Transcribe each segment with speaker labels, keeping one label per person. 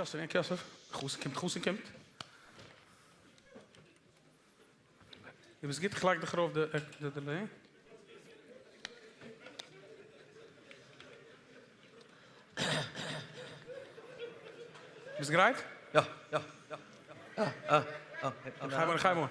Speaker 1: יוסף, יענקי יוסף, חתן קומט, חתן קומט. דו ביסט גוט, איך לייג דיך ארויף די delay. ביסט גרייט?
Speaker 2: יא, יא.
Speaker 1: הייב אן, הייב אן.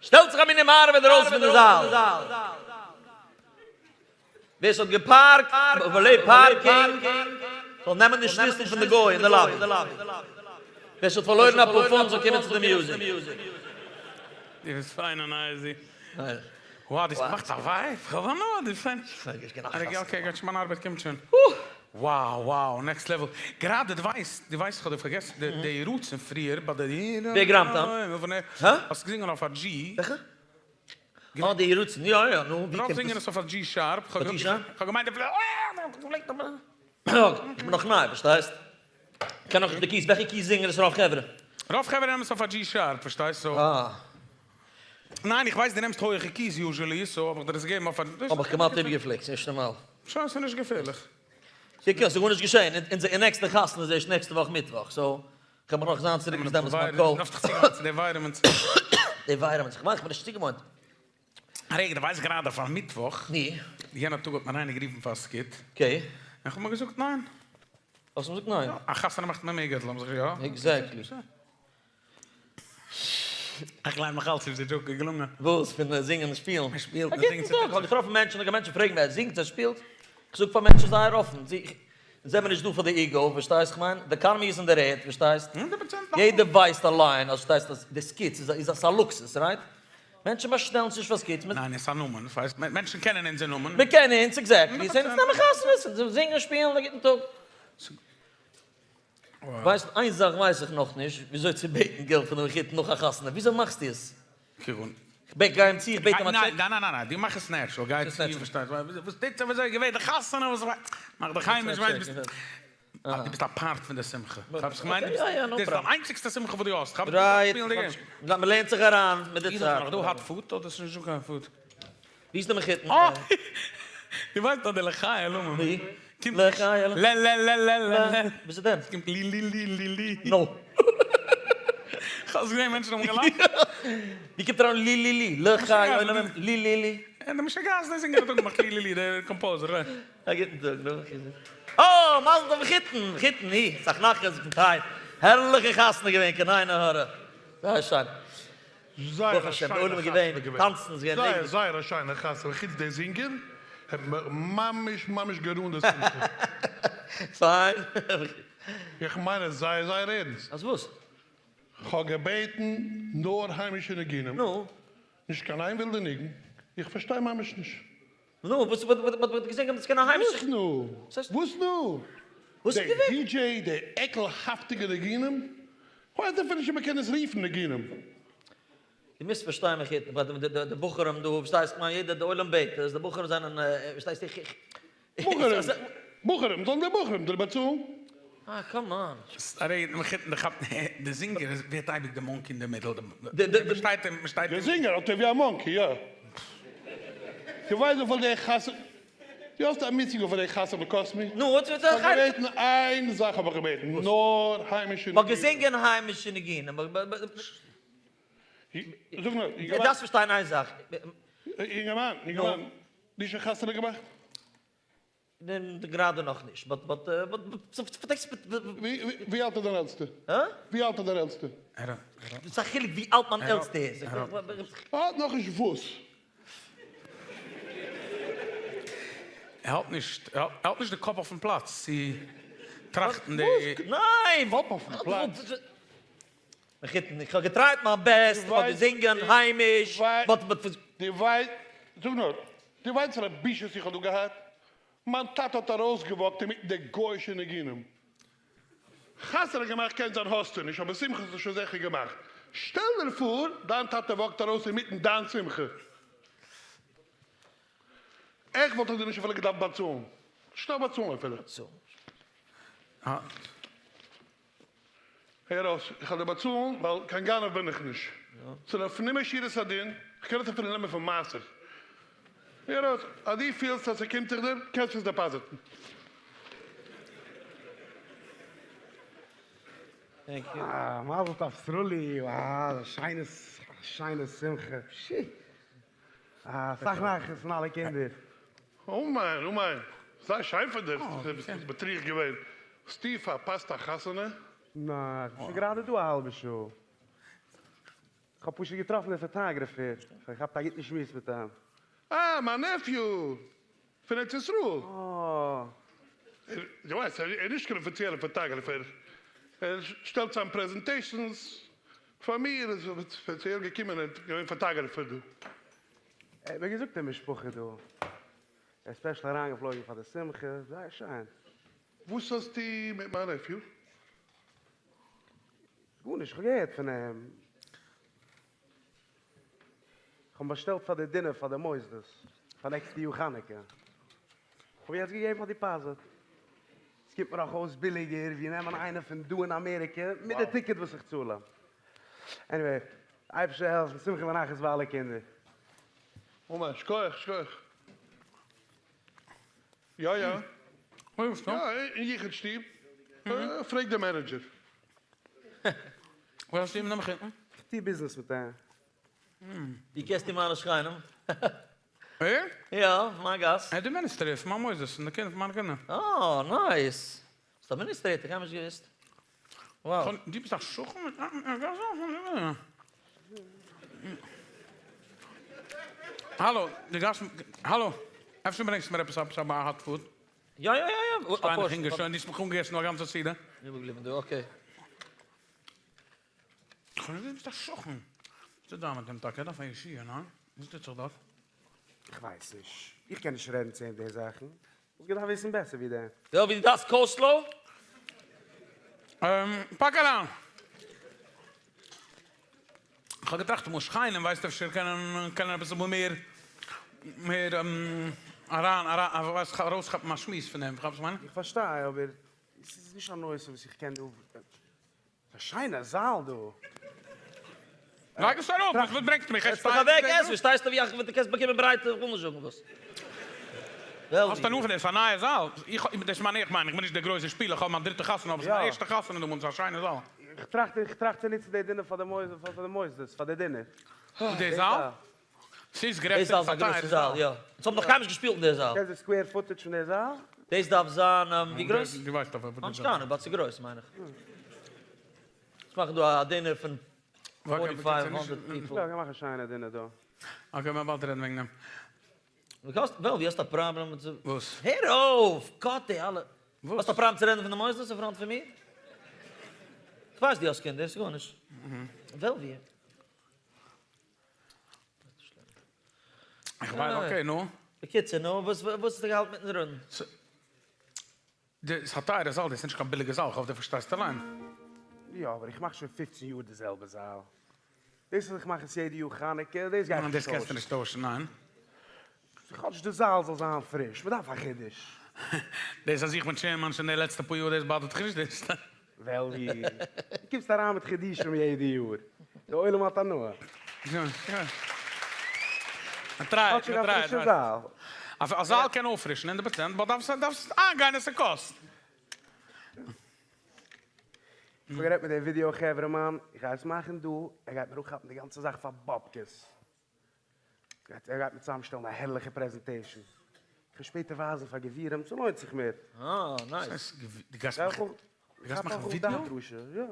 Speaker 2: שטעלט זיך א מיני מערב ארויס פון די זאל. ווער ס'האט געפארקט valet parking זאל נעמען די שליסל פון די גוי אין די lobby. ווער ס'האט פארלוירן א פאר פונט זאל קומען צו די music.
Speaker 1: דו ביסט פיין און easy. Wow, דאס מאכט א vibe, כ'האב הנאה, דו ביסט פיין. Okay, גייט שוין מיין ארבעט קומט שוין. Wow wow, next level. גראדע דו ווייסט, דו ווייסט איך האב דיר פארגעסן, די רצון פריער ביי די.
Speaker 2: ווער גראמט
Speaker 1: היינט? הא? האסט געזינגען אויף א G.
Speaker 2: וועלכע? אה די רצון, יא יא, נו ווי קומט
Speaker 1: רוב
Speaker 2: עס?
Speaker 1: זינגען עס אויף א G sharp,
Speaker 2: א G sharp?
Speaker 1: כ'האב געמיינט די
Speaker 2: איך בין נאך ניי, פארשטייסט? כ'קען נאכנישט די keys, וועלכע keys זינגען עס רוב חברה?
Speaker 1: רוב חברה נעמען עס אויף א G sharp, פארשטייסט? So.
Speaker 2: אה.
Speaker 1: ניין איך ווייס דו נעמסט הויעכע keys usually, so האב איך דיר עס געגעבן אויף א.
Speaker 2: האב איך כמעט איבערגעפליקט, ס'נישט נארמאל.
Speaker 1: שוין ס'נישט געפערליך.
Speaker 2: קוק אן, ס'איז גארנישט געשען, אונזער נעקסטע חתונה איז ערשט נעקסטע וואך מיטוואך, so קען מען נאך זיין צוריק ביז דעמאלטס מיין קול.
Speaker 1: דארפסט דיך צוגעוואוינען צו די vitamins.
Speaker 2: די vitamins, כ'מיין כ'בין נישט צוגעוואוינט.
Speaker 1: רגע, דו ווייסט גראדע פאר מיטוואך,
Speaker 2: ני.
Speaker 1: יענע טאג האט מיר איינער גערופן פאר א skit.
Speaker 2: Okay.
Speaker 1: און כ'האב מיר געזאגט ניין.
Speaker 2: האסט אים געזאגט ניין?
Speaker 1: א חתונה מאכט מען מער געלט, לאמיר זיך יא.
Speaker 2: Exactly.
Speaker 1: איך גלייב נאך אלץ נישט די joke איז געלונגען.
Speaker 2: וואס? פון זינגען און שפילן?
Speaker 1: ער שפילט
Speaker 2: א
Speaker 1: און זינגט.
Speaker 2: גוטן טאג, כ'האב געטראפן מענטשן, און מענטשן פרעגן מיר, ער זינגט, ער שפילט? כ'זאג פאר מענטשן זייער אפן, אונז זעמיר נישט דא פאר די ego, פארשטייסט? כ'מיין, די economy איז אין דער ערד, פארשטייסט?
Speaker 1: הונדערט פראצענט.
Speaker 2: יעדער ווייסט אליין אז פארשטייסט אז די skits איז א לוקסוס, right? מענטשן באשטעלן זיך נישט פאר skits.
Speaker 1: ניין, עס איז א נאמען, פארשטייסט? מענטשן קענען אונזער נאמען.
Speaker 2: מען קען אונז, exactly. זיי נעמען חתונות, זינגען, שפילן, א גוטן טאג. ווייסט, איין זאך ווייס איך נאכנישט, וויאזוי צו בעטן געלט פון די מחותן נאך א חתונה, וויאזוי מאכסטו עס?
Speaker 1: כגון?
Speaker 2: כ'בעט, גיי אים צו, איך בעט אים א טשעק.
Speaker 1: ניין ניין ניין, דו מאך עס natural, גיי צו, פארשטייסט, וואס טוט זיך, וויאזוי איז געווען די חתונה, וואס, מאך דיך היימיש, ווייסט, ביסט. אז דו ביסט א part פון די שמחה. כאפסט? כ'מיין דו ביסט, דאס איז דיין איינציגסטע שמחה וואס דו האסט. כאפסט? דו דארפסט שפילן די game.
Speaker 2: מ'לערנט זיך אריין מיט די צייט.
Speaker 1: איז נאך דא hot food אדער ס'איז נישט דא קיין food?
Speaker 2: ווי איז די מחותן?
Speaker 1: אה! דו ווייסט אז די לחי עולמים
Speaker 2: ווי?
Speaker 1: קומט
Speaker 2: לחי עולמים.
Speaker 1: ל ל ל ל ל ל.
Speaker 2: וואס איז דען?
Speaker 1: ס'קומט לי לי לי לי לי.
Speaker 2: נו.
Speaker 1: כ'האב עס געזען מענטשן האבן געלאכט.
Speaker 2: ווי קומט אריין לי לי לי? לחי עולמים לי לי לי.
Speaker 1: און די משוגעת דער זינגער האט אנגעמאכט לי לי לי דער composer.
Speaker 2: א גוטן טאג, נו, אה, מזל טוב מחותן, מחותן, הי, סאך נחת פון טיי, הערליכע חתונה געווען, קיין עין הרע, זייער שיין, ברוך השם, די עולם איז געווען, טאנצן איז געווען
Speaker 3: זייער זייער א שיינע חתונה, חוץ די זינגער האט מיר ממש ממש גערונט די שמחה.
Speaker 2: פיין.
Speaker 3: איך מיין עס זייער זייער ערנסט.
Speaker 2: אז וואס?
Speaker 3: כ'האב געבעטן נאר היימישע ניגונים,
Speaker 2: נו?
Speaker 3: נישט קיין איין ווילדע ניגון, איך פארשטיי ממש נישט.
Speaker 2: נו, וואס וואס וואס האט געזען אז ס'קען א היימישע.
Speaker 3: וואס נו? וואס נו?
Speaker 2: וואס איז
Speaker 3: די
Speaker 2: געווען?
Speaker 3: DJ, די עקלהאפטיגע ניגונים? כ'ווייס אפילו נישט אויב מ'קען עס רופן ניגונים.
Speaker 2: דו מוזט פארשטיין מיך די בחורים דא, פארשטייסט כ'מיין יעדער די עולם בעט עס, די בחורים זענען פארשטייסט איך איך.
Speaker 3: בחורים? בחורים? זאלן די בחורים דיר באצאלן?
Speaker 2: אה come on.
Speaker 1: ארי מחותן די כאפט די זינגער ווערט אייביג די monkey אין די מידל, מ'שטייט אים מ'שטייט
Speaker 3: די זינגער האט ער ווי א monkey יא. דו ווייסט וויפיל די חתונה דו האסט א מושג וויפיל די חתונה קאסט מיר?
Speaker 2: נו וואס וועט
Speaker 3: כ'האב געבעטן איין זאך האב איך געבעטן נאר היימישע
Speaker 2: מ'האט געזינגען היימישע ניגונים.
Speaker 3: זאג נאר
Speaker 2: דו דארפסט פארשטיין איין זאך.
Speaker 3: אינגערמאן אינגערמאן נישט שוין חתונה געמאכט?
Speaker 2: גראדע נאכנישט but but but
Speaker 3: ווי אלט איז דיין עלטסטע?
Speaker 2: הא?
Speaker 3: ווי אלט איז דיין עלטסטע?
Speaker 2: וואס א חילוק ווי אלט מיין עלטסטע איז?
Speaker 3: האט נאכנישט וואס?
Speaker 1: ער האלט נישט ער האלט נישט די קאפ אויפן פלאץ צו טראכטן די.
Speaker 2: ניין!
Speaker 3: קאפ אויפן פלאץ?
Speaker 2: מחותן, איך האב געטרייט מיין best, איך האב געזינגען היימיש, but but.
Speaker 3: דו ווייסט, זאג נאר, דו ווייסט וואס פאר א בושות איך האב דא געהאט? מיין טאטע האט ארויסגעוואקט אינמיטן די גוי'אישע ניגונים. חתונה געמאכט קען זיין האסטו נישט, אבער שמחות האסטו שוין זיכער געמאכט. שטעל דיר פאר דיין טאטע וואקט ארויס אינמיטן דיין שמחה. איך וואלט דיר נישט אפילו געדארפט באצאלן. נישט נאר באצאלן אפילו. הער אויס, איך וועל דיר באצאלן ווייל קיין גנב בין איך נישט. ס'איז לפנים משורת הדין, איך קען עס אפילו נעמען פון מעשר. הער אויס, אז דו פילסט אז ס'קומט זיך דיר, קענסטו עס דעפאזיטן.
Speaker 4: אה, מזל טוב סרולי, וואו, א שיינע שיינע שמחה, פשי. אסאך נחת פון אלע קינדער.
Speaker 3: אמן אמן, זייער שיין פון דיר, ביסט מטריח געווען, האסטו פארפאסט א חתונה?
Speaker 4: ניין, כ'בין שוין גראדע דא א האלבע שעה. כ'האב פשוט געטראפן די photographer, כ'האב געכאפט א גוטן שמועס מיט אים.
Speaker 3: אה, מיין nephew פון ארץ ישראל.
Speaker 4: אה.
Speaker 3: דו ווייסט, ער איז נישט קיין אפיציעלע photographer, ער שטעלט צאם presentations פאר מיר איז ספעציעל געקומען און געווען photographer דא.
Speaker 4: ער האט מיר געזאגט די משפחה דא. ער איז special אריינגעפלויגן פאר די שמחה, זייער שיין.
Speaker 3: וואס האסטו מיט מיין nephew?
Speaker 4: גארנישט, כ'האב געהערט פון אים. כ'האב אים באשטעלט פאר די dinner פאר די מוסדות פאר נעקסטע יאר חנוכה. כ'האב יעצט געגעבן א deposit. עס קומט מיר אויך אויס ביליגער ווי נעמען איינער פון דא אין אמעריקע מיט די ticket וואס איך צאל אים. Anyway, אייבערשטער העלפן, שמחה ונחת ביי אלע קינדער.
Speaker 3: אמן, שכוח, שכוח. יא יא. יא, אין יחוד שטוב. פרעג די manager.
Speaker 1: וואס האסטו אים נאמען?
Speaker 4: איך טוה ביזנעס מיט אים.
Speaker 2: ווי קענסטו מיינע שכנים?
Speaker 1: ער?
Speaker 2: יא, פון מיין גאס.
Speaker 1: ער איז די מיניסטער פון מיין מוסדות און די קינדער פון מיינע קינדער.
Speaker 2: אה, nice. ביסט administrator, קיינמאל נישט געוואוסט. Wow.
Speaker 1: דו ביסט א שכן מיט אים? האלא, דו גייסט, האלא, אפשר ברענגסטו מיר עפעס עפעס א hot food?
Speaker 2: יא יא יא יא,
Speaker 1: שטיי נאך הונגער שוין, דו האסט מיך אנגעגעסן נאך א גאנצע סעודה.
Speaker 2: איבערגעבליבן דא, okay.
Speaker 1: כ'האב נישט געוואוסט ביסט א שכן. וואס טוט זיין מיט אים טאקע? ער דארף א ישועה, ניין? וואס טוט זיך דארט?
Speaker 4: איך ווייס נישט. איך קען נישט רעדן צו אים די זאכן. וואלסט געדארפט וויסן בעסער ווי דעם.
Speaker 2: יא ווי דו דארפסט coleslaw.
Speaker 1: פאק אריין. כ'האב געטראכט אמאל שכנים ווייסט אפשר קענען קענען אביסל מער מער אריין אריין ווייסט ארויסכאפן א שמועס פון דעם כאפסט וואס כ'מיין?
Speaker 4: איך פארשטיי אבער. עס איז נישט א נושא וואס איך קען דא, א שיינע זאל דא.
Speaker 1: לייג עס אראפ, וואס ברענגסטו מיך?
Speaker 2: זעץ דיך אוועק, עס פארשטייסטו ווי איך דו קענסט באקומען ברייטע, איך וויל נישט זאגן וואס.
Speaker 1: האסט הנאה פון דעם? ס'איז א נייע זאל. איך דאס איז מיין איך מיין איך בין נישט דער גרויסער שפילער, איך האב מיין דריטע חתונה אבער ס'איז מיין ערשטע חתונה דא, ס'איז א שיינע זאל.
Speaker 4: איך טראכט איך טראכט צו נוצן די דינער פאר די מוסדות, פאר די דינער.
Speaker 1: די זאל? ס'איז
Speaker 2: דאס
Speaker 1: גרעסער
Speaker 2: זאל איז א גרויסע זאל, יא. אונז האבן נאך קיינמאל נישט געשפילט אין די זאל.
Speaker 4: קענסט די square footage פון די זאל?
Speaker 2: דאס דארף זיין ווי גרויס?
Speaker 1: דו ווייסט אבער וואס
Speaker 2: נישט קיין אנונג, but ס'איז גרויס מיין איך. אונז מאכן דא א דינער פון forty five hundred people.
Speaker 4: יא, מ'קען מאכן א שיינע דינער דא.
Speaker 1: okay, מ'וועט באלד רעדן וועגן דעם.
Speaker 2: וועל, ווי האסט א פראבלעם מיט.
Speaker 1: וואס?
Speaker 2: הער אויף! cut די אלע. האסט א פראבלעם צו רעדן פון די מוסדות אין front פון מיר? כ'ווייס דו האסט קינדער, ס'איז גארנישט. וועלווי.
Speaker 1: איך ווייס, okay, נו.
Speaker 2: בקיצור, נו, וואס וואס האסטו געהאלטן מיטן רעדן?
Speaker 1: ס'איז א טייערע זאל, דאס איז נישט קיין ביליגע זאל, כ'האף דו פארשטייסט אליין.
Speaker 4: יא, אבער איך מאך שוין פופצן יאר די זעלבע זאל. דאס אז איך מאך עס יעדע יאר חנוכה, דאס גייט נישט טוישן.
Speaker 1: דאס קענסטו נישט טוישן, ניין.
Speaker 4: כאטש די זאל זאל זיין פריש, מ'דארף א חידוש.
Speaker 1: דאס אז איך בין chairman שוין די לעצטע פאר יאר, דאס באדערט דיך נישט? דאס.
Speaker 4: וועלווי, דו קומסט אריין מיט חידושים יעדע יאר, די עולם האט הנאה.
Speaker 1: מ'טרייט,
Speaker 4: כאטשיג א
Speaker 1: מ'טרייט.
Speaker 4: פרישע זאל.
Speaker 1: א זאל קען אויפפרישן 100%, but דארפסט דארפסט איינגיין אז ס'קאסט.
Speaker 4: איך האב גערעדט מיט די ווידיאו חברה מאן, איך גיי עס מאכן דא, ער גייט מיר אפכאפן די גאנצע זאך פאר באבקעס. ער גייט מיר צוזאמשטעלן א הערליכע presentation. איך וועל שפעטער ווייזן פאר גבירים, ס'לוינט זיך מיר.
Speaker 2: אה, nice.
Speaker 1: דו גייסט מאכן ווידיאו?
Speaker 4: יא.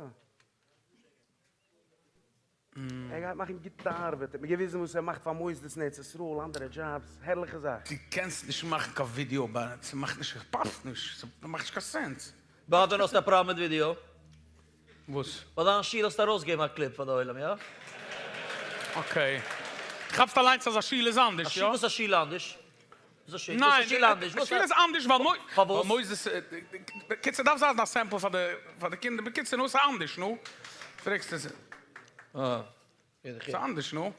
Speaker 4: ער גייט מאכן גוטע ארבעט. ער האט מיר געוויזן וואס ער מאכט פאר מוסדות אין ארץ ישראל, אנדערע דזשאבס, הערליכע זאך.
Speaker 1: דו קענסט נישט מאכן קיין ווידיאו ביי, ס'מאכט נישט, ס'פאסט נישט, ס'מאכט נישט קיין sense.
Speaker 2: ביי ווען האסטו א פראבלעם מיט ווידיאו?
Speaker 1: וואס?
Speaker 2: ביי דיין שול האסטו ארויסגעגעבן א clip פאר די עולם, יא?
Speaker 1: okay. כאפסט אליינס אז א שול איז אנדערש, יא?
Speaker 2: וואס א שול אנדערש? וואס א שול?
Speaker 1: ניין,
Speaker 2: וואס א שול אנדערש?
Speaker 1: א שול איז אנדערש ווייל מוי.
Speaker 2: פארוואס?
Speaker 1: ווייל מוסדות, בקיצור דארף זיין א sample פאר די פאר די קינדער, בקיצור נו ס'איז אנדערש נו. פרעגסט עס.
Speaker 2: אה.
Speaker 1: ס'איז אנדערש נו.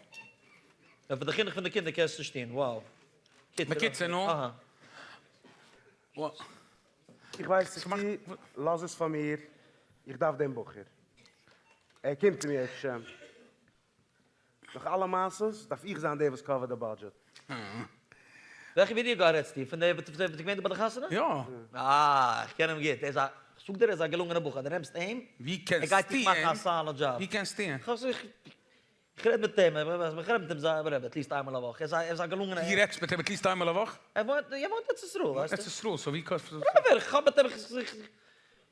Speaker 2: יא פאר די חינוך פון די קינדער קענסטו נישט טון, wow.
Speaker 1: בקיצור נו.
Speaker 2: אהא.
Speaker 4: איך ווייס נישט צו, לאז עס פאר מיר, איך דארף דעם בחור. ער קומט צו מיר אפשר. נאך אלע מעשות דארף איך זיין דער וואס cover ט די budget.
Speaker 2: וועלכע video guy רעדסטו? פון דער וואס איז געווען דא ביי די חתונה?
Speaker 1: יא.
Speaker 2: אה, איך קען אים גוט, ער איז א, כ'זאג דיר ער איז א געלונגענע בחור, דו נעמסט אים,
Speaker 1: ווי
Speaker 2: ער גייט
Speaker 1: קענסטו
Speaker 2: דיך מאכן
Speaker 1: אים?
Speaker 2: א solid job.
Speaker 1: ווי קענסטו אים?
Speaker 2: איך רעד מיט אים, איך רעד מיט אים זייער at least איינמאל א וואך, ער איז א געלונגענער.
Speaker 1: דו רעדסט מיט אים at least איינמאל א וואך?
Speaker 2: ער וואוינט, ער וואוינט ארץ ישראל, ווייסטו.
Speaker 1: ארץ ישראל, so ווי קענסטו.
Speaker 2: whatever, איך האב מיט אים, איך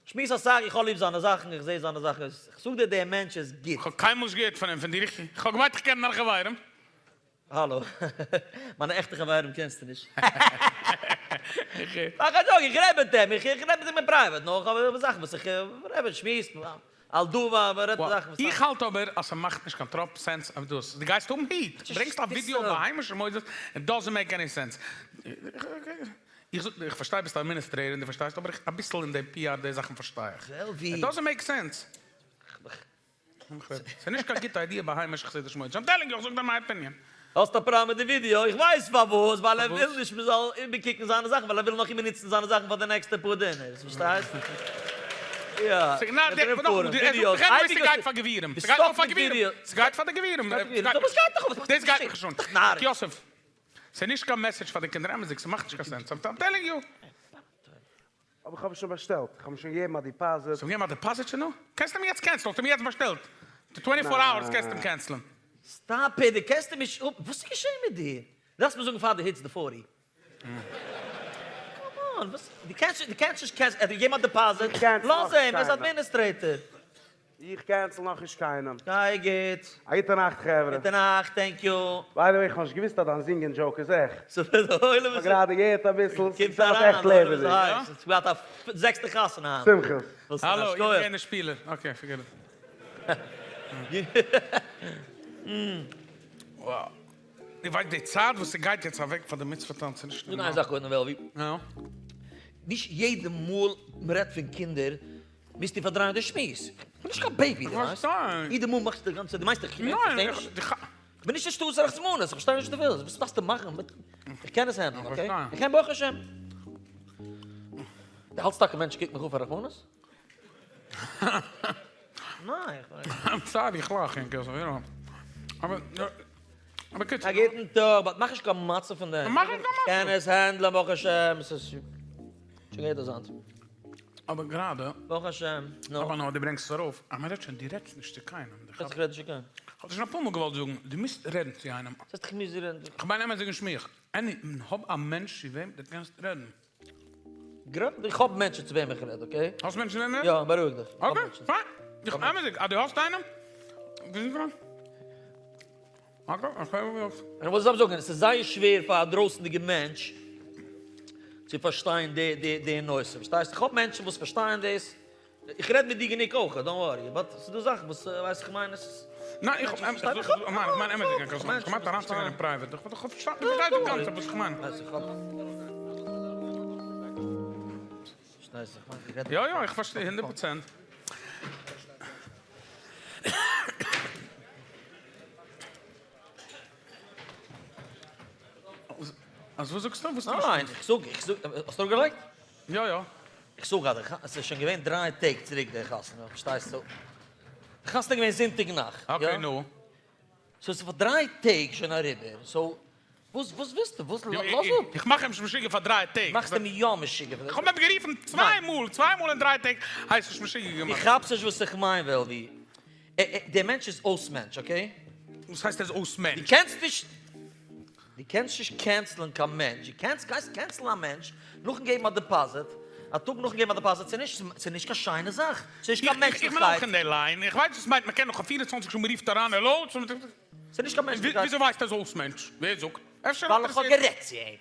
Speaker 2: שמועס אסאך, איך האב ליב זיינע זאכן, איך זע זיינע זאכן, איך זאג דיר דער מענטש איז גוט.
Speaker 1: איך האב קיינמאל נישט געהערט פון אים פון דיר, איך האב געמיינט איך קען נאר חברים.
Speaker 2: האלא, מיינע עכטע חברים קענסטו נישט. מאך א joke, איך רעד מיט אים, איך רעד מיט אים אין private, נאר איך האב זאכן וואס איך רעד, שמועס, על דא ועל רעדט זאכן וואס.
Speaker 1: איך האלט אבער אז ס'מאכט נישט קיין טראפ sense אויף דאס. דו גייסט האבן heat, ברענגסט א ווידיאו ביי היימישע מוסדות, it doesn't make any sense. איך זאג, איך פארשטיי ביסט א administrator און דו פארשטייסט, אבער איך אביסל אין די PR די זאכן פארשטיי איך. it doesn't make sense. ס'איז נישט קיין גוטע idea ביי היימישע חסידישע מוסדות. I'm telling you, איך זאג דיר מיין opinion.
Speaker 2: האסט א פראבלעם מיט די ווידיאו? איך ווייס פארוואס, ווייל ער וויל נישט מען זאל איבערקוקן זיינע זאכן, ווייל ער וויל נאך איבער נוצן זיינע זאכן פאר די נעקסטע פאר דינערס, פארשטייסט? יא,
Speaker 1: ווידיאוס, ס'גייט פאר גבירים, ס'גייט נאר פאר גבירים, ס'גייט פאר די גבירים, דאס גייט מיך נישט אן, יוסף, ס'איז נישט קיין message פאר די קינדער, אמת'דיג, ס'מאכט נישט קיין sense, I'm telling you.
Speaker 4: אבער כ'האב עס שוין באשטעלט, כ'האב אים שוין געגעבן א deposit.
Speaker 1: האסט אים געגעבן א deposit שוין נא? קענסט אים יעצט cancel ן, האסט אים יעצט באשטעלט, twenty four hours קענסט אים cancel ן.
Speaker 2: stop it, דו קענסט אים נישט אפ, וואס איז געשען מיט דיר? דו דארפסט מיר זאגן פאר דו hit סט די forty. come on, וואס, דו קענסט דו קענסט נישט cancel ן, ער האט געגעבן א deposit, לאז אים, ער איז administrator.
Speaker 4: איך cancel נאכנישט קיינעם.
Speaker 2: זייער גוט.
Speaker 4: א גוטע נאכט חברה.
Speaker 2: גוטע נאכט, thank you.
Speaker 4: by the way, כ'האב נישט געוואוסט אז דיין זינגען joke איז עכט.
Speaker 2: כ'האב
Speaker 4: גראדע געהערט אביסל, ס'איז עכט לעבעדיג.
Speaker 2: ס'געהאט א זעקסטע חתונה היינט.
Speaker 4: שמחות.
Speaker 1: האלא, איך בין דער שפילער. okay, forget it. Wow. דו ווייסט די צייט וואס ס'גייט יעצט אוועק פאר די מצוה טאנץ איז נישט
Speaker 2: נארמאל. זאג איין זאך קודם וועלווי.
Speaker 1: נו?
Speaker 2: נישט יעדע מאל מ'רעדט פון קינדער מוזטו פארדרייען די שמועס. כ'בין נישט קיין baby, דו ווייסט. יעדע מאל מאכסטו די גאנצע, דו מיינסט איך פארשטיי נישט? כ'בין נישט אין שטאט רחמנות, איך פארשטיי נישט וואס דו ווילסט. וואס דארפסטו מאכן? איך קען עס handle ן, okay? איך קען ברוך השם. דו האלטסט טאקע מענטשן קוקן מיך אן פאר רחמנות? ניין, איך בין.
Speaker 1: I'm sorry, איך לאך ענק אזוי, יא. אבער, אבער קיצור.
Speaker 2: א גוטן טאג, but מאך נישט קיין מצב פון דעם.
Speaker 1: מאך נישט קיין מצב.
Speaker 2: קען עס handle ן ברוך השם, עס איז שוין געהערט אזאנס.
Speaker 1: אבער גראדע.
Speaker 2: ברוך השם, נו.
Speaker 1: אבער נאר דו ברענגסט עס ארויף, אז מען רעדט שוין, דו רעדסט נישט צו קיינעם.
Speaker 2: וואס איך רעד נישט צו קיינעם?
Speaker 1: כ'האב דיר שוין אפאר מאל געוואלט זאגן, דו מוזט רעדן צו איינעם.
Speaker 2: וואס הייסט איך מוז רעדן צו.
Speaker 1: כ'מיין אמת'דיג נישט מיך. עני, האב א מענטש צו וועם דו קענסט רעדן.
Speaker 2: גראדע איך האב מענטשן צו וועם איך רעד, okay?
Speaker 1: האסט מענטשן צו וועם רעדן?
Speaker 2: יא, בארואיג דיך.
Speaker 1: Okay, fine. איך אמת'דיג, אז דו האסט איינעם, okay, okay.
Speaker 2: און וואס זאל איך זאגן, עס איז זייער שווער פאר א דרויסנדיגע מענטש צו פארשטיין די די די נושא, פארשטייסט? איך האב מענטשן וואס פארשטייען דאס, איך רעד מיט דיר גענוג אויך, don't worry, but ס'איז דא זאכן וואס ווייס איך מיין עס איז.
Speaker 1: ניין, איך מיין איך מיין אמת'דיג, איך מיין אריינצוגיין אין private, איך פארשטיי די קאנצעפט וואס איך מיין. יא יא, איך פארשטיי 100%. אז וואס זאגסטו? וואס טוסטו?
Speaker 2: ניין, איך זאג, איך זאג, האסט אראפגעלייגט?
Speaker 1: יא יא.
Speaker 2: איך זאג אז עס איז שוין געווען דריי טעג צוריק די חתונה, פארשטייסטו? די חתונה איז געווען זונטאג נאכט, יא?
Speaker 1: Okay נו.
Speaker 2: so עס איז פאר דריי טעג שוין אריבער, so וואס וואס ווילסטו? וואס לאז אפ.
Speaker 1: איך מאך אים נישט משוגע פאר דריי טעג.
Speaker 2: מאכסט אים יא משוגע פאר.
Speaker 1: איך האב אים גערופן צוויי מאל, צוויי מאל אין דריי טעג הייסט נישט משוגע געמאכט.
Speaker 2: דו כאפסט נישט וואס איך מיין וועלווי. דער מענטש איז אויס מענטש, okay?
Speaker 1: וואס הייסט ער איז אויס מענטש?
Speaker 2: דו קענסט נישט דו קענסט נישט cancel ן קיין מענטש, דו קענסט גייסט cancel ן א מענטש נאכן געבן א deposit, א טאג נאכן געבן א deposit, ס'איז נישט ס'איז נישט קיין שיינע זאך, ס'איז נישט קיין
Speaker 1: איך בין אויך
Speaker 2: מענטשליכקייט.
Speaker 1: אין די line, איך ווייס וואס מיינט מ'קען נאך 24 שעה מ'רופט אריין העלא?
Speaker 2: ס'איז נישט קיין מענטשליכקייט.
Speaker 1: וויאזוי ווייסטו ער איז אויס מענטש? ווער זאגט? אפשר
Speaker 2: ווייל איך האב גערעדט צו אים.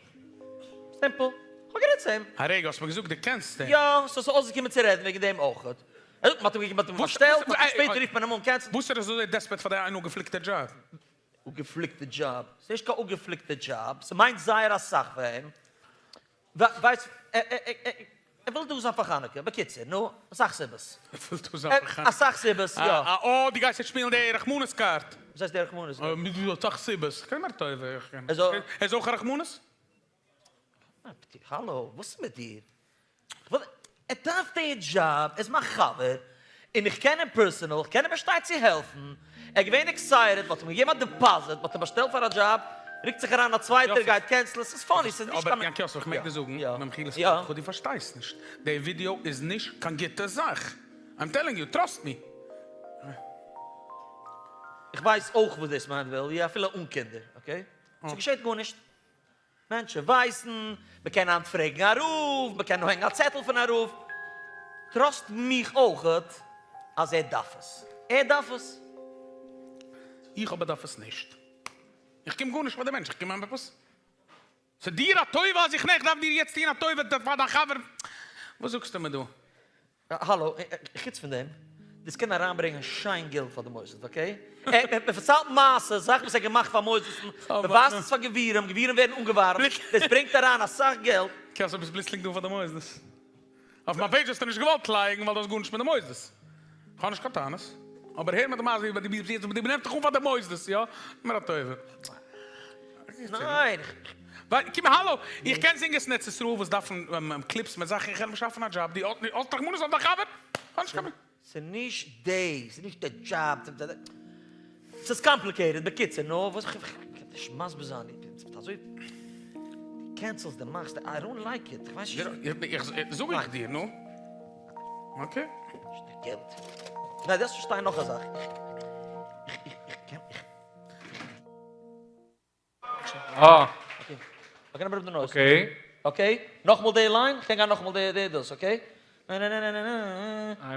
Speaker 2: Simple. איך האב גערעדט צו אים.
Speaker 1: א רגע, האסט מיר געזאגט דו קענסט אים.
Speaker 2: יא, ס'איז אויסגעקומען צו רעדן וועגן דעם אויך. ער זאגט מ'האט אים געגעבן מ'האט אים באשטעלט, א טאג שפעטער רופט מען אים אן cancel ן.
Speaker 1: וואס ער איז אזוי desperate פאר די איין אפגעפליקטע דזשאב?
Speaker 2: אפגעפליקטע דזשאב? ס'איז נישט קיין אפגעפליקטע דזשאב, ס'מיינט זייער אסאך פאר אים. ווייסט, ער וויל דא זיין פאר חנוכה, בקיצור, נו, אסאך סיבות.
Speaker 1: ער וויל דא זיין פאר חנוכה.
Speaker 2: אסאך סיבות, יא.
Speaker 1: אה, אה, דו גייסט יעצט שפילן די רחמנות card.
Speaker 2: וואס הייסט די רחמנות card?
Speaker 1: מיט אסאך סיבות. כ'קען מיר טובה, איך קען. ער איז אויך א רחמנות?
Speaker 2: האלא, וואס איז מיט דיר? ער דארף די דזשאב, ער איז מיין חבר, און איך קען אים personal, איך קען אים באשטיין צו העלפן, ער איז געווען excited, מ'האט אים געגעבן א deposit, מ'האט אים באשטעלט פאר א דזשאב, רוקט זיך אריין א צווייטער גייט cancel ן, ס'איז funny, ס'איז נישט
Speaker 1: אבער
Speaker 2: קיין.
Speaker 1: יענקי יוסף, איך מעג דיר זאגן, במחילת כבודך, דו פארשטייסט נישט, די ווידיאו איז נישט קיין גוטע זאך, I'm telling you, trust me.
Speaker 2: איך ווייס אויך וואס דאס מיינט וועלווי, אפילו אן קינדער, okay? ס'געשעט גארנישט. מענטשן ווייסן, מען קען היינט פרעגן א רב, מען קען הענגן א צעטל פון א רב. Trust מיך אויכעט אז ער דארף עס. ער דארף עס.
Speaker 1: איך אבער דארף עס נישט. איך קום גארנישט פאר די מענטש, איך קום אים עפעס. ס'איז דיר א טובה אז איך נע, איך דארף דיר יעצט טון א טובה פאר דיין חבר. וואס זאגסטו מיר דא?
Speaker 2: האלא, חוץ פון דעם, דאס קען אריינברענגען שיין געלט פאר די מוסד, okay? מען פארציילט מעשות, זאכן וואס ער האט געמאכט פאר מוסדות'ן, מען ווייזט עס פאר גבירים, גבירים ווערן אנגעווארעמט, דאס ברענגט אריין אסאך געלט.
Speaker 1: קענסט עפעס פלוצלינג דא פאר די מוסדות? אויף מיין page האסטו נישט געוואלט לייגן ווייל דו האסט גארנישט מיט די מוסדות. כ'האב נישט קיין טענות. אבער הער מיט די מעשה ווי דו נעמסט דיך אן פאר די מוסדות, יא? מיר א טובה.
Speaker 2: ניין.
Speaker 1: קום האלא, איך קען זינגערס אין ארץ ישראל וואס דארפן clips מיט זאכן, איך העל אים שאפן א דזשאב, דו האסט רחמנות אויף דיין חבר? האב נישט קיין.
Speaker 2: ס'איז נישט די, ס'איז נישט די דזשאב, ס'איז complicated, בקיצור, נו, וואס, כ'קען נישט מסביר זיין, אזוי, דו cancel סט, דו מאכסט, I don't like it, כ'ווייס נישט.
Speaker 1: זאג איך דיר, נו. Okay.
Speaker 2: נישט די געלט. ניין, דארפסט פארשטיין נאך א זאך, איך, איך, איך קען, איך.
Speaker 5: אה.
Speaker 2: Okay. Okay, נאמבער די noise.
Speaker 5: Okay.
Speaker 2: Okay. נאכמאל די line, כ'קען גיין נאכמאל די די דאס, okay?
Speaker 5: איין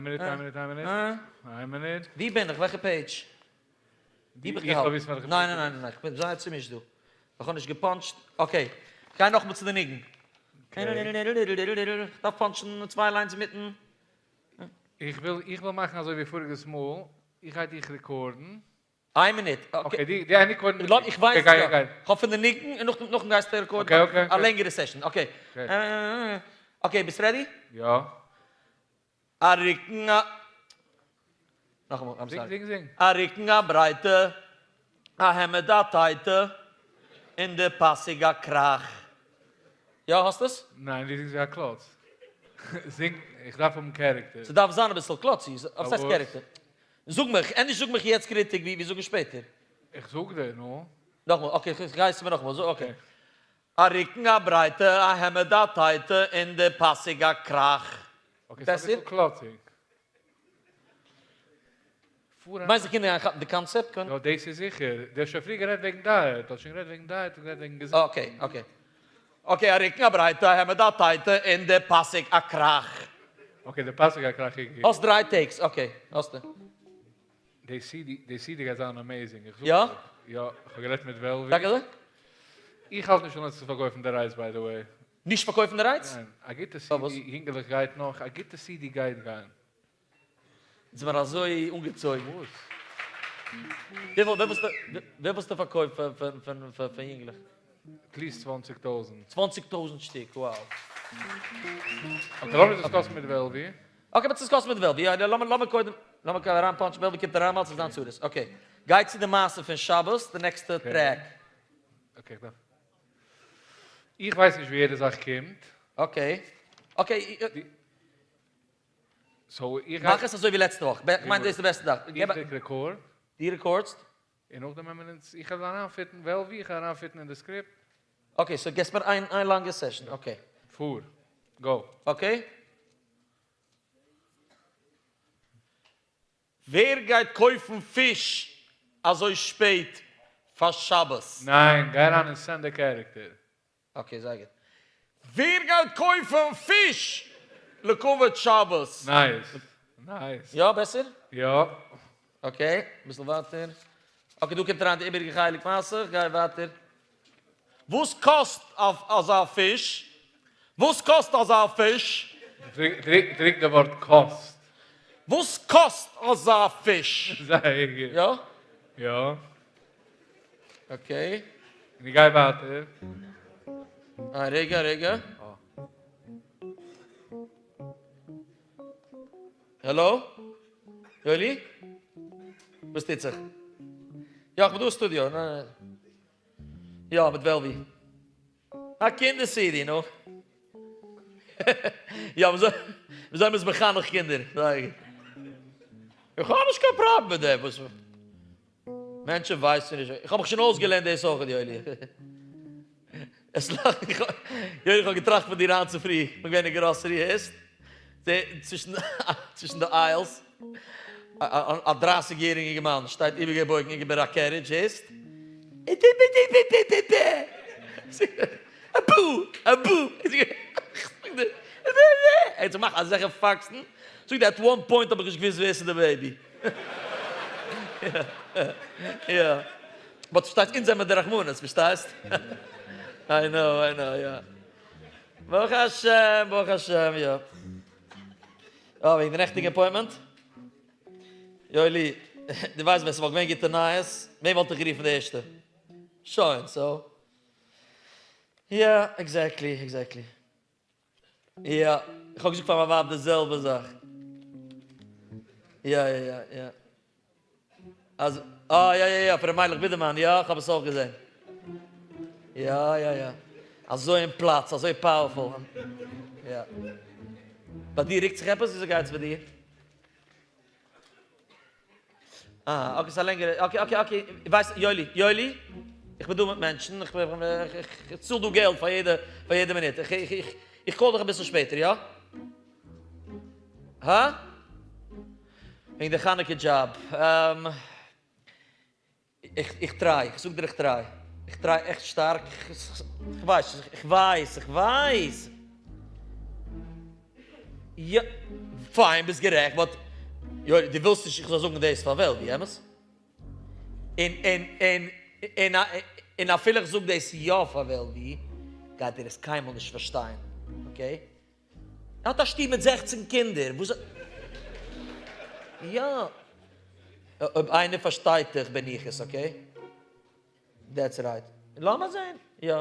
Speaker 5: מינוט, איין מינוט, איין מינוט. איין מינוט.
Speaker 2: ווי בין איך? וועלכע page? ווי בין איך
Speaker 5: איך האב וויסן וועלכע
Speaker 2: ניין, ניין, ניין, ניין, כ'בין זייער צומישט דא. איך האב נישט גע punch ט. Okay. כ'גיי נאכמאל צו די ניגון. כ'דארף punch ן צוויי lines אינמיטן.
Speaker 5: איך וויל, איך וויל מאכן אזוי ווי פאריגעס מאל, איך גיי דיך record ן.
Speaker 2: איין מינוט.
Speaker 5: Okay, די די record ן.
Speaker 2: איך ווייס יא. כ'האב פון די ניגון און נאכדעם נאכדעם גייסטו record ן.
Speaker 5: Okay okay.
Speaker 2: א לענגערע session. Okay. Okay, ביסט ready?
Speaker 5: יא.
Speaker 2: א רוקן א. נאכאמאל, I'm sorry.
Speaker 5: זינג זינג זינג.
Speaker 2: א רוקן א ברייטע, א העמד א טייטע, און די פאסיג א קראך. יא, האסט עס?
Speaker 5: ניין, דו זינגסט ווי א קלאץ. זינג, איך דארף האבן character.
Speaker 2: ס'דארף זיין אביסל קלאצי, וואס הייסט
Speaker 5: פארוואס?
Speaker 2: character? זאג מיך, ענדערש זאג מיך יעצט קריטיק ווי זאגן שפעטער.
Speaker 5: איך זאג דיר, נו.
Speaker 2: נאכמאל, okay, איך גיי עס מיר נאכמאל, זאג, okay. א רוקן א ברייטע, א העמד א טייטע, און די פאסיג א קראך.
Speaker 5: okay, ס'איז אביסל קלאציג.
Speaker 2: מיינסט די קינדער גייען כאפן די קאנצעפט?
Speaker 5: יא, דאס איז זיכער. דו האסט שוין פריער גערעדט וועגן diet, האסט שוין גערעדט וועגן diet און גערעדט וועגן געזונט.
Speaker 2: okay, okay. okay, א רוקן א ברייטע, א העמד א טייטע, און די פאסיג א קראך.
Speaker 5: okay, די פאסיג א קראך איז גוט.
Speaker 2: האסט דריי takes, okay, האסטו.
Speaker 5: די סידי, די סידי גייט זיין amazing, איך זאג
Speaker 2: יא?
Speaker 5: דיר. יא, איך האב גערעדט מיט וועלווי.
Speaker 2: טאקע אזוי?
Speaker 5: איך האלט נישט אן עס צו פארקויפן די rights by the way.
Speaker 2: נישט פארקויפן די rights?
Speaker 5: ניין, א גוטע סידי, יונגעלעך גייט נאך, א גוטע סידי גייט גיין.
Speaker 2: זענען מיר אזוי אנגעצויגן.
Speaker 5: וואס?
Speaker 2: וויפיל האסטו פארקויפט פון יונגלעך?
Speaker 5: at least 20,000.
Speaker 2: 20,000 שטיק, wow.
Speaker 5: okay, לאמיר discuss ן מיט וועלווי.
Speaker 2: okay, מ'וועט discuss ן מיט וועלווי. יא, לאמיר קודם, לאמיר אריין punch ן, וועלווי קומט אריין, אלס איז זיין צרות. okay, גיי צו די מעשה פון שבת, די נעקסטע track.
Speaker 5: okay, איך דארף. איך ווייס נישט ווי יעדע זאך קומט.
Speaker 2: okay, okay.
Speaker 5: so איך גיי.
Speaker 2: מאך עס אזוי ווי לעצטע וואך, כ'מיין דאס איז די בעסטע זאך.
Speaker 5: איך דריק record.
Speaker 2: דו record סט?
Speaker 5: און נאכדעם ווען מען אונז, איך וועל אריינ fit ן, וועלווי, איך וועל אריינ fit ן אין די script.
Speaker 2: okay, so געסט מיר איין איין לאנגע session, okay.
Speaker 5: פאר. go.
Speaker 2: okay. ווער גייט קויפן פיש אזוי שפעט פאר שבת?
Speaker 5: ניין, גיי אריין אין סענדער character.
Speaker 2: okay, זייער גוט. ווער גייט קויפן פיש לכבוד שבת?
Speaker 5: nice. nice.
Speaker 2: יא, בעסער?
Speaker 5: יא.
Speaker 2: okay, אביסל ווייטער. okay, דא קומט אריין די איבעריגע חלק מעשה, גיי ווייטער. וואס קאסט אזא פיש? וואס קאסט אזא פיש?
Speaker 5: דריק די ווארט קאסט.
Speaker 2: וואס קאסט אזא פיש?
Speaker 5: זייער גוט.
Speaker 2: יא?
Speaker 5: יא.
Speaker 2: okay.
Speaker 5: און איך גיי ווייטער.
Speaker 2: א רגע, א רגע. העלא? יואלי? וואס טוט זיך? יא, איך בין דא אין סטודיאו. יא, מיט וועלווי. א קינדער סידי, נו. יא, וויאזוי מ'איז מחנך קינדער. זייער גוט. איך האב נישט קיין פראבלעם מיט דעם. וואס מענטשן ווייסן נישט. איך האב מיך שוין אויסגעלערנט דאס אויך, יואלי. עס לאכט איך. יואלי, איך האב געטראכט פון דיר היינט צופרי. איך בין געווען אין גראסערי, הערסט? צווישן די aisles. א דרייסיג יעריגע אינגערמאן שטייט איבערגעבויגן איבער א carriage, הערסט? א בו! א בו! ער האט זיך געמאכט אזעלכע פאקסן, זאגט ער at one point האב איך נישט געוואוסט ווער ס'איז די baby. יא. but פארשטייסט אונז זעמער די רחמנות, פארשטייסט? I know, I know, יא. ברוך השם, ברוך השם, יא. אה, וועגן די נעכטיגע appointment? יואלי, דו ווייסט ווען ס'וואלט געווען גוטע נייעס, וועם וואלט איך גערופן די ערשטע? שוין, so. יא, exactly, exactly. יא, איך האב געזאגט פאר מיין ווייב די זעלבע זאך. יא, יא, יא, יא. אז, אה, יא, יא, יא, פון ר' מיילעך בידערמאן, יא, איך האב עס אויך געזען. יא, יא, יא. אזוי אין פלאץ, אזוי powerful. יא. ביי דיר רוקט זיך עפעס? וויאזוי גייטס ביי דיר? אה, okay, ס'איז א לענגערע, okay, okay, okay, ווייסט, יואלי, יואלי, איך בין דא מיט מענטשן, איך איך צאל דא געלט פאר יעדע, פאר יעדע מינוט, איך איך איך איך call דיך אביסל שפעטער, יא? הא? וועגן די חנוכה דזשאב, איך איך try, איך זאג דיר איך try, איך try עכט שטארק, איך ווייס, איך ווייס, איך ווייס, יא, פיין ביסט גערעכט, but יואלי דו ווילסט נישט איך זאל זאגן דאס פאר וועלווי, אמת? און און און און און אפילו איך זאג דאס יא פאר וועלווי, גייט ער עס קיינמאל נישט פארשטיין, okay? ער האט א שטוב מיט 16 קינדער, וואס יא, אויב איינער פארשטייט דיך בין איך עס, okay? that's right. לאמיר זען, יא.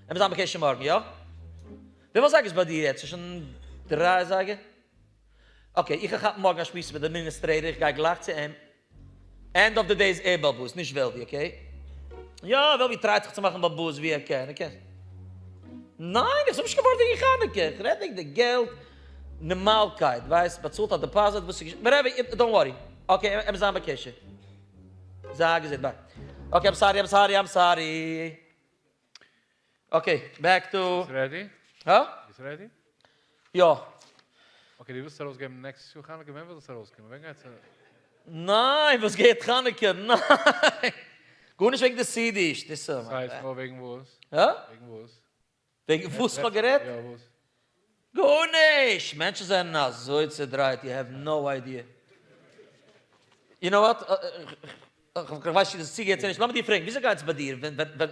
Speaker 2: עמיר זיין בקשר מארגן, יא? וויפיל אזייגער איז ביי דיר יעצט? ס'איז שוין דריי אזייגער? okay, איך גיי כאפן מארגן א שמועס מיט די administrator, איך גיי גלייך צו אים. end of the day איז ער בעל הבית, נישט וועלווי, okay? יא, וועלווי try ט זיך צו מאכן בעל הבית ווי ער קען, ער קען. ניין, איך זאג נישט קיין ווארט וועגן חנוכה, איך רעד וועגן די געלט. נארמאלקייט, ווייסט, באצאלט א deposit וואס איז whatever, don't worry, okay, עמיר זיין בקשר. זיי געזונט, bye. Okay, I'm sorry, I'm sorry, I'm sorry. Okay, back to.
Speaker 5: ביסט ready?
Speaker 2: הא?
Speaker 5: ביסט ready?
Speaker 2: יא.
Speaker 5: Okay, דו ווילסט ארויסגעבן next יאר חנוכה? ווען וויל עס ארויסקומען? ווען גייט עס?
Speaker 2: ניין, וואס גייט חנוכה? ניין! גארנישט וועגן די CD ס, דאס איז.
Speaker 5: ס'הייסט נאר וועגן וואס?
Speaker 2: הא?
Speaker 5: וועגן וואס?
Speaker 2: וועגן וואס כ'האב גערעדט?
Speaker 5: יא, וואס?
Speaker 2: גארנישט! מענטשן זענען אזוי צעדרייט, you have no idea. You know what? כ'ווייס נישט צו דאס איז צוגעהערט צו נישט, לאמיר דיר פרעגן, וויאזוי גייט עס ביי דיר ווען ווען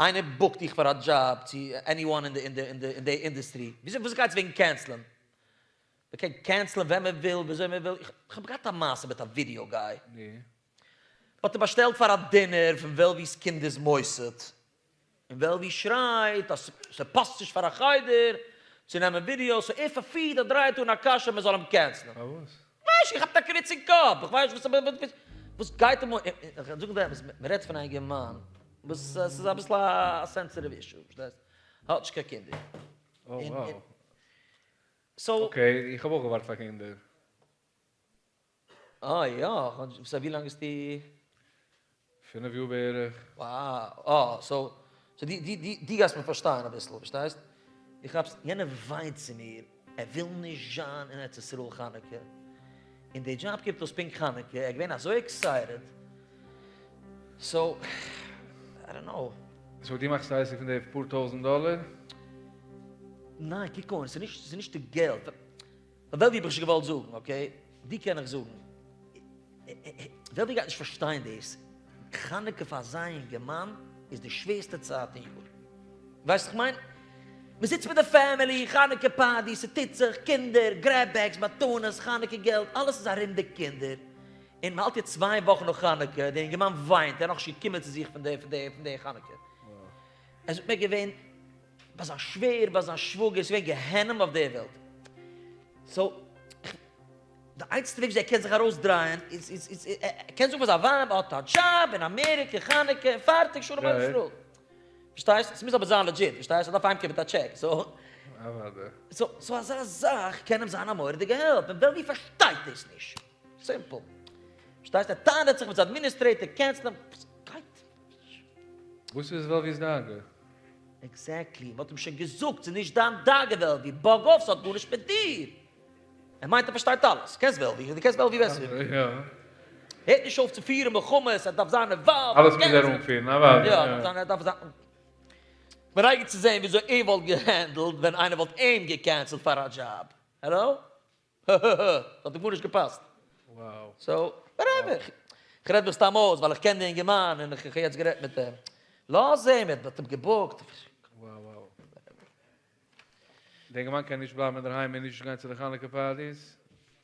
Speaker 2: איינער book ט דיך פאר א דזשאב צו anyone אין די אין די אין די אין די אינדוסטרי, וויאזוי וואס גייט עס וועגן cancel ען? מ'קען cancel ען ווען מ'וויל, וויאזוי מ'וויל, איך האב געהאט א מעשה מיט א video guy.
Speaker 5: נו?
Speaker 2: מ'האט אים באשטעלט פאר א dinner פון וועלווי'ס קינדער'ס מוסד, און וועלווי שרייט אז ס'פאסט נישט פאר א חדר צו נעמען ווידיאוס, so ער פארפירט ער דרייט אן א קשיא מ'זאל אים cancel ען.
Speaker 5: פארוואס?
Speaker 2: כ'ווייס נישט, געכאפט א קריץ אין קאפ, איך ווייס נישט וואס וואס גייט אים אן, איך זאג דיר אמת, מ'רעדט פון א אינגערמאן וואס ס'איז אביסל א sensitive issue, פארשטייסט? האט נישט קיין קינדער.
Speaker 5: Oh wow.
Speaker 2: So.
Speaker 5: Okay, איך האב אויך געווארט פאר קינדער.
Speaker 2: אה יא, so ווי לאנג ביסטו?
Speaker 5: פינף יאר בערך.
Speaker 2: Wow, אה, so so די די די די גייסט מיר פארשטיין אביסל, פארשטייסט? דו כאפסט, יענער וויינט צו מיר, ער וויל נישט זיין אין ארץ ישראל חנוכה, און די דזשאב קומט אויס פונקט חנוכה, ער איז געווען אזוי excited, so, I don't know.
Speaker 5: So דו מאכסט א עסק פון די פאר טויזענט דאלער?
Speaker 2: ניין, קוק אן, ס'איז נישט די געלט. וועלווי האב איך שוין געוואלט זאגן, okay, ווי קען איך זאגן? וועלווי גייט נישט פארשטיין דאס, חנוכה פאר אזא אינגערמאן איז די שווערסטע צייט אין יאר, ווייסט איך מיין? מען זיצט מיט די family, חנוכה party, ס'טוט זיך, קינדער, grab bags, מתנות, חנוכה געלט, אלעס איז ארום די קינדער, און מען האלט יעצט צוויי וואכן נאך חנוכה, דער אינגערמאן וויינט, ער איז נאכנישט געקומען צו זיך פון די חנוכה, ער זאגט מיר געווען. ביי זיין שווער, ביי זיין שוואגער, ס'איז געווען גיהנום אויף דער וועלט. So, די איינציגסטע וועג וויאזוי ער קען זיך ארויסדרייען איז, איז, איז, ער קען זאגן פאר זיין ווייב, ער האט א דזשאב אין אמעריקע, חנוכה, און פארטיג, שלום על ישראל. פארשטייסט? ס'מוז אבער זיין legit, פארשטייסט? ער דארף אהיימקומען מיט א טשעק. So, so, so אזא זאך קען אים זיין א מורא'דיגע help, און וועלווי פארשטייט דאס נישט. Simple. פארשטייסט? ער טענה'ט זיך מיט זיין administrator, cancel אים, וואס גייט?
Speaker 5: וואס איז וועלווי'ס דאגה?
Speaker 2: Exactly, מ'האט אים שוין געזאגט ס'איז נישט דיין דאגה וועלווי, bug off ס'האט גארנישט מיט דיר. ער מיינט ער פארשטייט אלעס. קענסט וועלווי? דו קענסט וועלווי בעסער.
Speaker 5: יא.
Speaker 2: הערט נישט אויף צו פירן מלחמות, ער דארף זיין involved.
Speaker 5: אלעס מוז ער אנפירן, אוודאי.
Speaker 2: יא, ער דארף זיין. כ'בין נייגעריג צו זען וויאזוי ער וואלט גע handle ט ווען איינער וואלט אים גע cancel ט פאר א דזשאב. העלא? האהאהא, ס'האט אים גארנישט געפאסט. So, whatever. כ'רעד מיך סתם אויס ווייל איך קען די אינגערמאן און איך האב יעצט גערעדט מיט אים. לאז אים, ער האט אים גע book ט.
Speaker 5: די אינגערמאן קען נישט בלייבן אינדערהיים און נישט גיין צו די חנוכה parties?